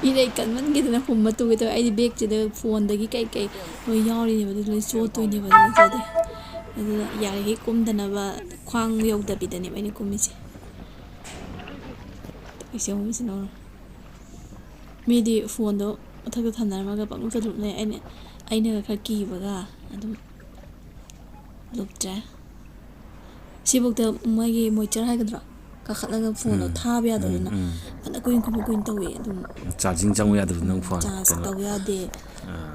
ꯏꯔꯩ ꯀꯟꯃꯟꯈꯤꯗꯅ ꯍꯨꯝꯕ ꯇꯨꯒꯦ ꯇꯧꯋꯦ꯫ ꯑꯩꯗꯤ ꯕꯦꯒꯁꯤꯗ ꯐꯣꯟꯗꯒꯤ ꯀꯩ ꯀꯩ ꯂꯣꯏ ꯌꯥꯎꯔꯤꯅꯦꯕ, ꯑꯗꯨ ꯂꯣꯏ ꯆꯣꯠꯇꯣꯏꯅꯦꯕ, ꯑꯗꯨ ꯆꯣꯠꯇꯦ꯫ ꯑꯗꯨꯅ ꯌꯥꯔꯤꯈꯩ ꯀꯨꯝꯗꯅꯕ, ꯈ꯭ꯋꯥꯡ ꯌꯧꯗꯕꯤꯗꯅꯦꯕ ꯑꯩꯅ ꯀꯨꯝꯃꯤꯁꯦ꯫ ꯇꯧꯔꯤꯁꯦ ꯌꯦꯡꯉꯨ, ꯃꯤꯁꯤꯅ ꯃꯔꯣꯜ꯫ ꯃꯤꯗꯤ ꯐꯣꯟꯗꯣ ꯃꯊꯛꯇ ꯊꯝꯅꯔꯝꯃꯒ ꯄꯪꯂꯨꯞꯇ ꯂꯨꯞꯅꯩ꯫ ꯑꯩꯅ, ꯑꯩꯅꯒ ꯈꯔ ꯀꯤꯕꯒ ꯑꯗꯨꯝ ꯂꯨꯞꯇ꯭ꯔꯦ꯫ ꯁꯤꯐꯧꯗ ꯃꯣꯏꯒꯤ moisture ꯍꯥꯏꯒꯗ꯭ꯔꯥ, ꯀꯥꯈꯠꯂꯒ ꯐꯣꯟꯗꯣ ꯎꯝ꯫ ꯊꯥꯕ ꯌꯥꯗꯗꯅ ꯎꯝ, ꯎꯝ꯫ ꯐꯅ ꯀꯨꯏꯅ, ꯀꯨꯏꯅ, ꯀꯨꯏꯅ ꯇꯧꯋꯦ ꯑꯗꯨꯝ꯫ Charging ꯆꯪꯉꯨ ꯌꯥꯗꯕꯗꯣ ꯅꯪ ꯐꯣꯟ? Charge ꯀꯩꯅꯣ, ꯇꯧ ꯌꯥꯗꯦ꯫ ꯑꯥ,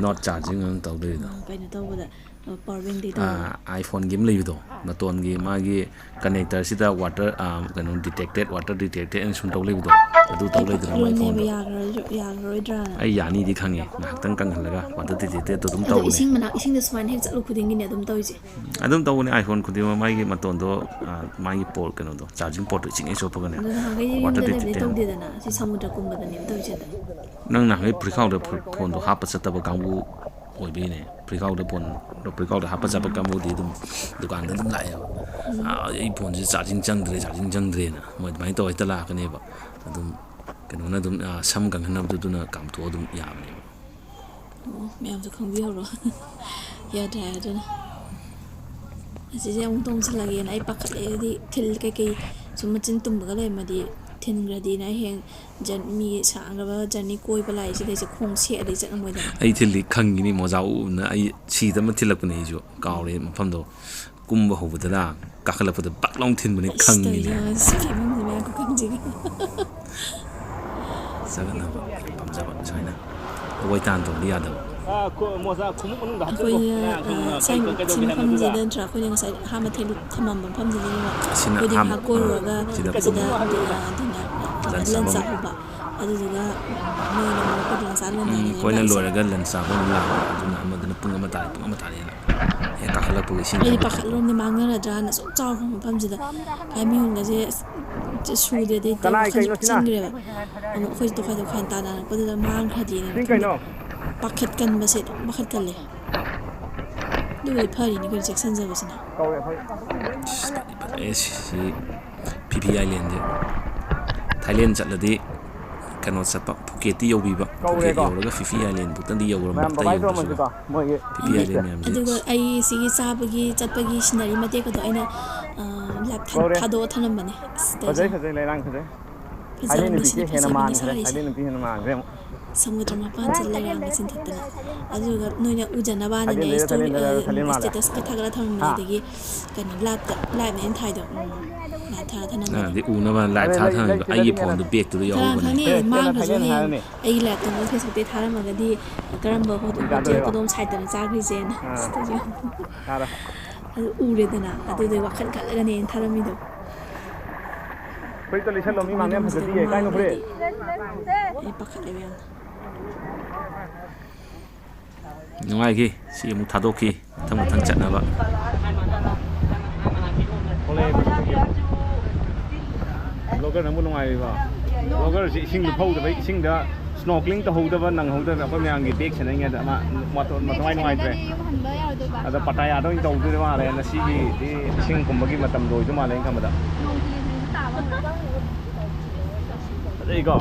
not charging ꯑꯗꯨꯝ ꯇꯧ ꯂꯩꯔꯤꯗꯣ꯫ ꯑꯥ, ꯀꯩꯅꯣ ꯇꯧꯕꯗ, ꯑ, power bankꯗꯩ ꯇꯧꯕꯗ꯫ ꯑꯥ, iPhoneꯒꯤ ꯑꯃ ꯂꯩꯕꯗꯣ, ꯃꯇꯣꯟꯒꯤ ꯃꯥꯒꯤ connectorꯁꯤꯗ water, ꯑꯥ, ꯀꯩꯅꯣ, detected, water detected ꯑꯅ ꯁꯨꯝ ꯇꯧ ꯂꯩꯕꯗꯣ, ꯑꯗꯨ ꯇꯧ ꯑꯩ ꯂꯩꯗꯅ ꯄꯥꯈꯠꯂꯨꯔꯦꯅꯦꯕ, iPhoneꯗꯣ꯫ ꯌꯥꯔꯔꯣꯏ-, ꯌꯥꯔꯔꯣꯏꯗ꯭ꯔꯥꯅ꯫ ꯑꯩ ꯌꯥꯅꯤꯗꯤ ꯈꯪꯉꯦ, ꯉꯥꯏꯍꯥꯛꯇꯪ ꯀꯪꯍꯜꯂꯒ water detected ꯑꯗꯨꯝ ꯑꯗꯣ ꯇꯧꯕꯅꯦ꯫ ꯏꯁꯤꯡ ꯃꯅꯥꯛ, ꯏꯁꯤꯡꯗ ꯁꯨꯃꯥꯏꯅ ꯍꯦꯛ ꯆꯠꯂꯨ ꯈꯨꯗꯤꯡꯒꯤꯅꯦ ꯑꯗꯨꯝ ꯇꯧꯔꯤꯁꯦ꯫ ꯑꯗꯨꯝ ꯇꯧꯕꯅꯦ, iPhone ꯈꯨꯗꯤꯡꯃꯛ ꯃꯥꯒꯤ ꯃꯇꯣꯟꯗꯣ, ꯑꯥ, ꯃꯥꯒꯤ port ꯀꯩꯅꯣꯗꯣ, charging portꯇꯣ ꯏꯁꯤꯡ ꯍꯦꯛ ꯆꯣꯠꯄꯒꯅꯦ, ꯑꯗꯣ ꯅꯍꯥꯟꯈꯩꯗꯤ water ꯌꯨꯝꯗ ꯂꯩꯕꯗꯤ detected꯫ ꯇꯧꯗꯦꯗꯅ, ꯁꯤ ꯁꯃꯨꯗ꯭ꯔ ꯀꯨꯝꯕꯗꯅꯦꯕ ꯇꯧꯔꯤꯁꯦ ꯑꯗꯣ꯫ ꯅꯪ ꯅꯍꯥꯟꯈꯩ ꯐꯨꯔꯤꯈꯥꯎꯗ ꯐꯨ-, ꯐꯣꯟꯗꯣ ꯍꯥꯞꯄ ꯆꯠꯇꯕ ꯀꯥꯡꯕꯨ ꯑꯣꯏꯕꯒꯤꯅꯦ꯫ ꯐꯨꯔꯤꯈꯥꯎꯗ ꯐꯣꯟ, ꯐꯨꯔꯤꯈꯥꯎꯗ ꯍꯥꯞꯄ ꯆꯠꯄ ꯎꯝ꯫ ꯀꯥꯡꯕꯨꯗꯤ ꯑꯗꯨꯝ ꯗꯨꯀꯥꯟꯗ ꯑꯗꯨꯝ ꯂꯥꯛꯑꯦꯕ꯫ ꯎꯝ꯫ ꯑꯥ, ꯑꯩ ꯐꯣꯟꯁꯦ charging ꯆꯪꯗ꯭ꯔꯦ, charging ꯆꯪꯗ꯭ꯔꯦꯅ ꯃꯣꯏ ꯑꯗꯨꯃꯥꯏꯅ ꯇꯧꯔ ꯍꯦꯛꯇ ꯂꯥꯛꯀꯅꯦꯕ꯫ ꯑꯗꯨꯝ ꯀꯩꯅꯣꯅ ꯑꯗꯨꯝ, ꯑꯥ, ꯁꯝ ꯀꯪꯍꯟꯅꯕꯗꯨꯗꯨꯅ ꯀꯥꯝꯊꯣꯛꯑ ꯑꯗꯨꯝ ꯌꯥꯕꯅꯦꯕ꯫ ꯑꯣ, ꯃꯌꯥꯝꯁꯨ ꯈꯪꯕꯤꯍꯧꯔꯣ꯫ ꯌꯥꯗ꯭ꯔꯦ ꯍꯥꯏꯗꯨꯅ꯫ ꯑꯁꯤꯁꯦ ꯑꯃꯨꯛ ꯇꯣꯡꯁꯤꯜꯂꯒꯦꯅ ꯑꯩ ꯄꯥꯈꯠꯂꯦ꯫ ꯍꯥꯏꯗꯤ ꯊꯤꯜ ꯀꯩꯀꯩ ꯁꯨꯝ ꯃꯆꯤꯟ ꯇꯨꯝꯕꯒ ꯂꯩꯔꯝꯃꯗꯤ ꯊꯤꯟꯈ꯭ꯔꯗꯤꯅ ꯑꯩ ꯍꯌꯦꯡ ꯖꯔ-, ꯃꯤ ꯁꯥꯡꯈ꯭ꯔꯕ journey ꯀꯣꯏꯕ ꯂꯥꯛꯏꯁꯤꯗ ꯑꯩꯁꯦ ꯈꯣꯡ ꯁꯦꯛꯑꯗꯤ ꯆꯠ ꯉꯝꯃꯣꯏꯗꯅ꯫ ꯑꯩ ꯊꯤꯜꯂꯤ ꯈꯪꯉꯤꯅꯤ, ꯃꯣꯖꯥ ꯎꯞꯅ ꯑꯩ ꯁꯤꯗ ꯑꯃ ꯊꯤꯜꯂꯛꯄꯅꯦ ꯑꯩꯁꯨ꯫ ꯀꯥꯎꯔꯦ ꯃꯐꯝꯗꯣ꯫ ꯀꯨꯝꯕ ꯍꯧꯕꯗꯅ ꯀꯥꯈꯠꯂꯛꯄꯗ ꯕꯛ ꯂꯥꯎꯅ ꯊꯤꯟꯕꯅꯤ ꯑꯁ, ꯈꯪꯉꯤꯅꯦ꯫ ꯇꯧꯔꯤꯁꯦ ꯌꯦꯡꯉꯣ, ꯁꯤ ꯐꯤꯕꯝꯁꯤ ꯃꯌꯥꯝ ꯀꯛꯐꯝꯁꯤꯒ꯫ ꯆꯒꯠꯅꯕ ꯌꯥꯝ ꯄꯥꯝꯖꯕ ꯁꯨꯃꯥꯏꯅ꯫ ꯑꯩꯈꯣꯏ ꯇꯥꯟ ꯇꯧꯕꯗꯤ ꯌꯥꯗꯕ꯫ ꯑꯥ, ꯈꯨ-, ꯃꯣꯖꯥ ꯈꯣꯡꯎꯞ ꯃꯅꯨꯡꯗ ꯍꯥꯞꯆꯤꯜꯂꯣ꯫ ꯑꯩꯈꯣꯏꯅ, ꯉꯥ-, ꯑ, ꯉꯥ-, ꯁꯥꯏ-, ꯀꯩ-, ꯀꯩꯗꯧꯒꯦ ꯁꯤ ꯍꯥꯏꯕꯅꯣ ꯑꯗꯨꯗ? ꯃꯐꯝꯁꯤꯗ ꯅꯠꯇ꯭ꯔꯥ ꯑꯩꯈꯣꯏꯅ ꯉꯁꯥꯏ ꯑꯍꯥꯟꯕ ꯊꯦꯡ-, ꯊꯝꯃꯝꯕ ꯃꯐꯝꯁꯤꯗꯅꯦꯕ꯫ ꯑꯁꯤꯅ ꯑꯩꯈꯣꯏꯗꯤ ꯑꯍꯥꯟꯕ, ꯉꯥꯏꯍꯥꯛ ꯀꯣꯏꯔꯨꯔꯒ ꯑ, ꯁꯤꯗ ꯁꯤꯗ, ꯀꯨꯝꯕ꯫ ꯑ, ꯂꯟꯁ lunch ꯆꯥꯐꯝ꯫ ꯆꯥꯍꯧꯕ꯫ ꯑꯗꯨꯗꯨꯒ ꯃꯣꯏꯅ ꯑꯃꯨꯛ ꯑꯩꯈꯣꯏꯗꯤ lunch ꯆꯥ ꯎꯝ, ꯂꯣꯏꯔꯝꯗꯥꯏꯗꯅꯦꯕ ꯑꯩꯈꯣꯏꯅ ꯂꯥꯛꯏꯁꯦ꯫ ꯂꯣꯏꯔꯒ lunch ꯆꯥꯕ ꯑꯃꯨꯛ ꯂꯥꯛꯄ꯫ ꯑꯗꯨꯅ ꯑꯃꯗꯨꯅ ꯄꯨꯡ ꯑꯃ ꯇꯥꯔꯦ, ꯄꯨꯡ ꯑꯃ ꯇꯥꯔꯦꯅ ꯍꯦꯛ ꯀꯥꯈꯠꯂꯛꯄꯒ ꯏꯁꯤꯡ ꯑꯩꯗꯤ ꯊꯛꯄ ꯆꯠꯄ꯫ ꯄꯥꯈꯠꯂꯨꯔꯝꯅꯦ, ꯃꯥꯡꯅꯔꯗ꯭ꯔꯥꯅ ꯁꯨꯝ ꯆꯥꯎꯈ꯭ꯔꯕ ꯃꯐꯝꯁꯤꯗ꯫ ꯀꯥꯏ ꯃꯤꯍꯨꯟꯒꯁꯦ ꯑꯁ ꯁꯨꯗ꯭ꯔꯗꯤ ꯀꯅꯥꯏ ꯋꯥꯈꯜꯁꯦ ꯀꯩꯅꯣ ꯁꯤꯅ? ꯄꯤꯛꯁꯟꯈ꯭ꯔꯦꯕ꯫ ꯑꯃꯨꯛ ꯑꯩꯈꯣꯏꯁꯦ ꯇꯣꯈꯥꯏ ꯇꯣꯈꯥꯏ ꯇꯥꯟꯅꯔꯛꯄꯗꯨꯗ ꯃꯥꯡꯈ꯭ꯔꯗꯤꯅ ꯁꯤ ꯈꯟꯕ꯫ ꯀꯩꯅꯣ? ꯄꯥꯈꯠꯀꯟꯕꯁꯦ ꯑꯗꯨꯝ ꯄꯥꯈꯠꯀꯜꯂꯦ꯫ ꯑꯗꯨꯕꯨꯗꯤ ꯐꯔꯤꯅꯤ ꯀꯩꯅꯣ ꯆꯦꯛꯁꯤꯟꯖꯕꯁꯤꯅ꯫ ꯀꯧꯔꯦ ꯑꯩꯈꯣꯏ꯫ ꯑꯁ, ꯐꯗꯤ ꯐꯖꯩꯌꯦ ꯁꯤ, ꯁꯤ ꯐꯤꯐꯤ islandꯁꯦ꯫ Thailand ꯆꯠꯂꯗꯤ ꯀꯩꯅꯣ ꯆꯠꯄ, ꯐꯨꯀꯦꯠꯇꯤ ꯌꯧꯕꯤꯕ, ꯐꯨꯀꯦꯠ ꯀꯧꯔꯦꯀꯣ꯫ ꯌꯧꯔꯒ ꯐꯤꯐꯤ ꯑꯥꯏꯂꯦꯟ ꯕꯨꯛꯇꯪꯗꯤ ꯌꯧꯔꯝꯕ, ꯃꯌꯥꯝ ꯑꯝꯇ ꯕꯕꯥ ꯌꯧꯗ꯭ꯔꯁꯨꯀꯣ, ꯇꯧꯔꯝꯃꯁꯤꯀꯣ, ꯃꯣꯏꯒꯤ ꯐꯤꯐꯤ ꯃꯤꯁꯦ꯫ ꯑꯥꯏꯂꯦꯟ ꯃꯌꯥꯝꯁꯦ꯫ ꯑꯗꯨꯒ ꯑꯩ ꯁꯤꯒꯤ ꯆꯥꯕꯒꯤ ꯆꯠꯄꯒꯤ ꯁꯤꯅꯔꯤ ꯃꯇꯦꯛ ꯑꯗꯣ ꯑꯩꯅ, ꯑ, ꯂꯥꯏꯞ ꯊꯥ-, ꯀꯧꯔꯦ꯫ ꯊꯥꯗꯣꯛꯑ ꯊꯅꯝꯕꯅꯦ꯫ ꯑꯁ, ꯐꯖꯩ, ꯇꯧꯔꯤꯁꯦ꯫ ꯐꯖꯩ, ꯂꯩꯔꯥꯡ ꯐꯖꯩ꯫ ꯐꯖꯕ ꯑꯩꯗꯤ ꯅꯨꯄꯤꯁꯦ ꯃꯁꯤꯅ ꯍꯦꯟꯅ ꯐꯖꯕꯅ ꯃꯥꯟꯈ꯭ꯔꯦ, ꯁꯥꯔꯤꯁꯦ꯫ ꯑꯩꯗꯤ ꯅꯨꯄꯤ ꯍꯦꯟꯅ ꯃꯥꯟꯈ꯭ꯔꯦ ꯑꯃꯨꯛ꯫ ꯁꯃꯨꯗ꯭ꯔ ꯃꯄꯥꯟꯁꯤꯗ ꯂꯩꯔꯥꯡꯒ ꯆꯤꯟꯊꯠꯇꯅ꯫ ꯑꯗꯨꯒ ꯅꯣꯏꯅ ꯎꯖꯅꯕꯅꯅꯦ, ꯁꯥꯂꯤꯟ ꯂꯩꯔꯦ, ꯁ꯭ꯇꯣꯔꯤ, ꯁꯥꯂꯤꯟ ꯂꯩꯔꯦ, ꯑ, ꯁꯥꯂꯤꯟ ꯃꯥꯜꯂꯦ꯫ ꯁ꯭ꯇꯦꯇꯁꯀ ꯊꯥꯒꯠꯂ ꯊꯝꯃꯤꯅꯦ꯫ ꯍꯥ? ꯑꯗꯒꯤ ꯀꯩꯅꯣ, ꯂꯥꯏꯞꯇ, ꯂꯥꯏꯞꯅꯦ ꯑꯩꯅ ꯊꯥꯏꯗꯣ꯫ ꯎꯝ, ꯂꯥꯏꯞ ꯊꯥꯒꯠꯂ ꯊꯝꯃꯤꯅꯦ꯫ ꯅꯪꯗꯤ ꯎꯅꯕ ꯂꯥꯏꯞ ꯊꯥ ꯊꯝꯃꯤꯕ ꯑꯩꯒꯤ ꯐꯣꯟꯗꯨ ꯕꯦꯛꯇꯨꯗ ꯌꯥꯎꯍꯧꯕꯅꯦ꯫ ꯀꯅꯥ ꯈꯪꯅꯤ? ꯑꯦ, ꯃꯥꯡꯈ꯭ꯔꯁꯨ ꯊꯥꯏꯅ ꯍꯌꯦꯡ ꯍꯥꯏꯔꯅꯤ꯫ ꯑꯩꯒꯤ ꯂꯥꯏꯞꯇꯣ ꯃꯣꯏ ꯐꯦꯁꯕꯨꯛꯇꯩ ꯊꯥꯔꯝꯃꯒꯗꯤ ꯀꯔꯝꯕ ꯍꯣ-, ꯀꯩꯀꯥ ꯍꯣꯇꯦꯜ ꯇꯧꯔꯤꯕ? ꯀꯗꯣꯝ ꯁꯥꯏꯠꯇꯅꯣ ꯆꯥꯈ꯭ꯔꯤꯁꯦꯅ꯫ ꯑꯥ꯫ ꯁꯤꯗꯁꯨ꯫ ꯌꯥꯔꯦ꯫ ꯑꯗꯨ ꯎꯔꯦꯗꯅ, ꯑꯗꯨꯗꯩ ꯋꯥꯈꯜ ꯈꯜꯂꯒꯅꯦ ꯑꯩꯅ ꯊꯥꯔꯝꯃꯤꯗꯣ꯫ ꯐꯨꯔꯤꯠꯇꯣ ꯂꯤꯠꯁꯜꯂꯣ, ꯃꯤ ꯃꯥꯡꯅ ꯌꯥꯝ ꯐꯖꯗꯤꯌꯦ꯫ ꯀꯥꯏꯅꯣ ꯐꯨꯔꯤꯠ? ꯑꯩ ꯄꯥꯈꯠꯂꯦꯕ ꯌꯥꯝꯅ꯫ ꯅꯨꯡꯉꯥꯏꯈꯤ꯫ ꯁꯤ ꯑꯃꯨꯛ ꯊꯥꯗꯣꯛꯈꯤ꯫ ꯃꯊꯪ ꯃꯊꯪ ꯆꯠꯅꯕ꯫ ꯊꯣꯛꯂꯛꯑꯦ꯫ ꯕ꯭ꯂꯣꯒꯔ ꯅꯪꯕꯨ ꯅꯨꯡꯉꯥꯏꯔꯤꯕꯣ? ꯕ꯭ꯂꯣꯒꯔꯁꯤ ꯏꯁꯤꯡ ꯂꯨꯞꯍꯧꯗꯕꯩ, ꯏꯁꯤꯡꯗ snorkeling ꯇꯧꯍꯧꯗꯕ ꯅꯪꯍꯧꯗꯕ ꯑꯩꯈꯣꯏ ꯃꯌꯥꯝꯒꯤ ꯕꯦꯛ ꯁꯦꯟꯅꯔꯤꯉꯩꯗ ꯃꯥ ꯃꯊ-, ꯃꯊꯋꯥꯏ ꯅꯨꯡꯉꯥꯏꯇ꯭ꯔꯦ꯫ ꯑꯗ ꯄꯇꯥꯌꯥꯗ ꯑꯣꯏꯅ ꯇꯧꯗꯣꯏ ꯃꯥꯜꯂꯦ꯫ ꯉꯁꯤꯒꯤꯗꯤ ꯏꯁꯤꯡ ꯀꯨꯝꯕꯒꯤ ꯃꯇꯝ ꯂꯣꯏꯗꯣꯏ ꯃꯥꯜꯂꯦ ꯑꯩꯅ ꯈꯟꯕꯗ꯫ ꯐꯖꯩꯀꯣ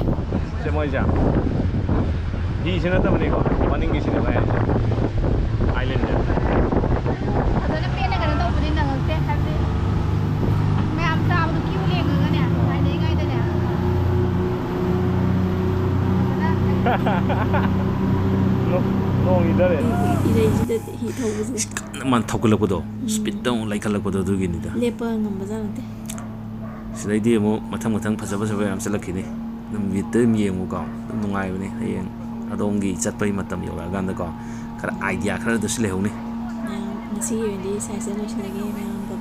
ꯁꯦ ꯃꯣꯏꯁꯦ꯫ ꯍꯤꯁꯦ ꯅꯠꯇꯕꯅꯤꯀꯣ, ꯃꯅꯤꯡꯒꯤꯁꯤꯅꯦ ꯃꯌꯥꯝꯁꯦ꯫ ꯑꯥꯏꯂꯦꯟꯁꯦ꯫ ꯐꯖꯅ ꯄꯦꯟꯅ ꯀꯩꯅꯣ ꯇꯧꯕꯗꯤ ꯅꯪꯉꯛꯇꯦ, ꯍꯥꯏꯕꯗꯤ ꯃꯌꯥꯝ ꯆꯥꯕꯗꯣ ꯀ꯭ꯌꯨ ꯂꯦꯡꯉꯒꯅꯦ, ꯉꯥꯏꯅꯩꯉꯩꯗꯅꯦ꯫ ꯐꯖꯅ ꯅꯣꯡ ꯍꯤꯗꯔꯦ꯫ ꯏꯔꯩꯁꯤꯗ ꯍꯤ ꯊꯧꯕꯁꯦ꯫ ꯀꯟꯅ ꯃꯥꯅ ꯊꯧꯒꯠꯂꯛꯄꯗꯣ, ꯎꯝ꯫ ꯁ꯭ꯄꯤꯠꯇ ꯑꯃꯨꯛ ꯂꯩꯈꯠꯂꯛꯄꯗꯣ ꯑꯗꯨꯒꯤꯅꯤꯗ꯫ ꯂꯦꯞꯄ ꯉꯝꯕꯖꯥꯠ ꯅꯠꯇꯦ꯫ ꯁꯤꯗꯩꯗꯤ ꯑꯃꯨꯛ ꯃꯊꯪ ꯃꯊꯪ ꯐꯖ ꯐꯖꯕ ꯌꯥꯝ ꯆꯠꯂꯛꯈꯤꯅꯤ꯫ ꯑꯗꯨꯝ ꯃꯤꯠꯇ ꯑꯗꯨꯝ ꯌꯦꯡꯉꯨꯀꯣ, ꯑꯗꯨꯝ ꯅꯨꯡꯉꯥꯏꯕꯅꯦ꯫ ꯍꯌꯦꯡ ꯑꯗꯣꯝꯒꯤ ꯆꯠꯄꯒꯤ ꯃꯇꯝ ꯌꯧꯔꯛꯑꯀꯥꯟꯗꯀꯣ, ꯈꯔ idea ꯈꯔꯗꯁꯨ ꯂꯩꯍꯧꯅꯤ꯫ ꯃꯌꯥꯝ, ꯉꯁꯤꯒꯤ ꯑꯣꯏꯅꯗꯤ ꯁ꯭ꯋꯥꯏꯁꯤꯗ ꯂꯣꯏꯁꯤꯜꯂꯒꯦ꯫ ꯃꯌꯥꯝ bye bye꯫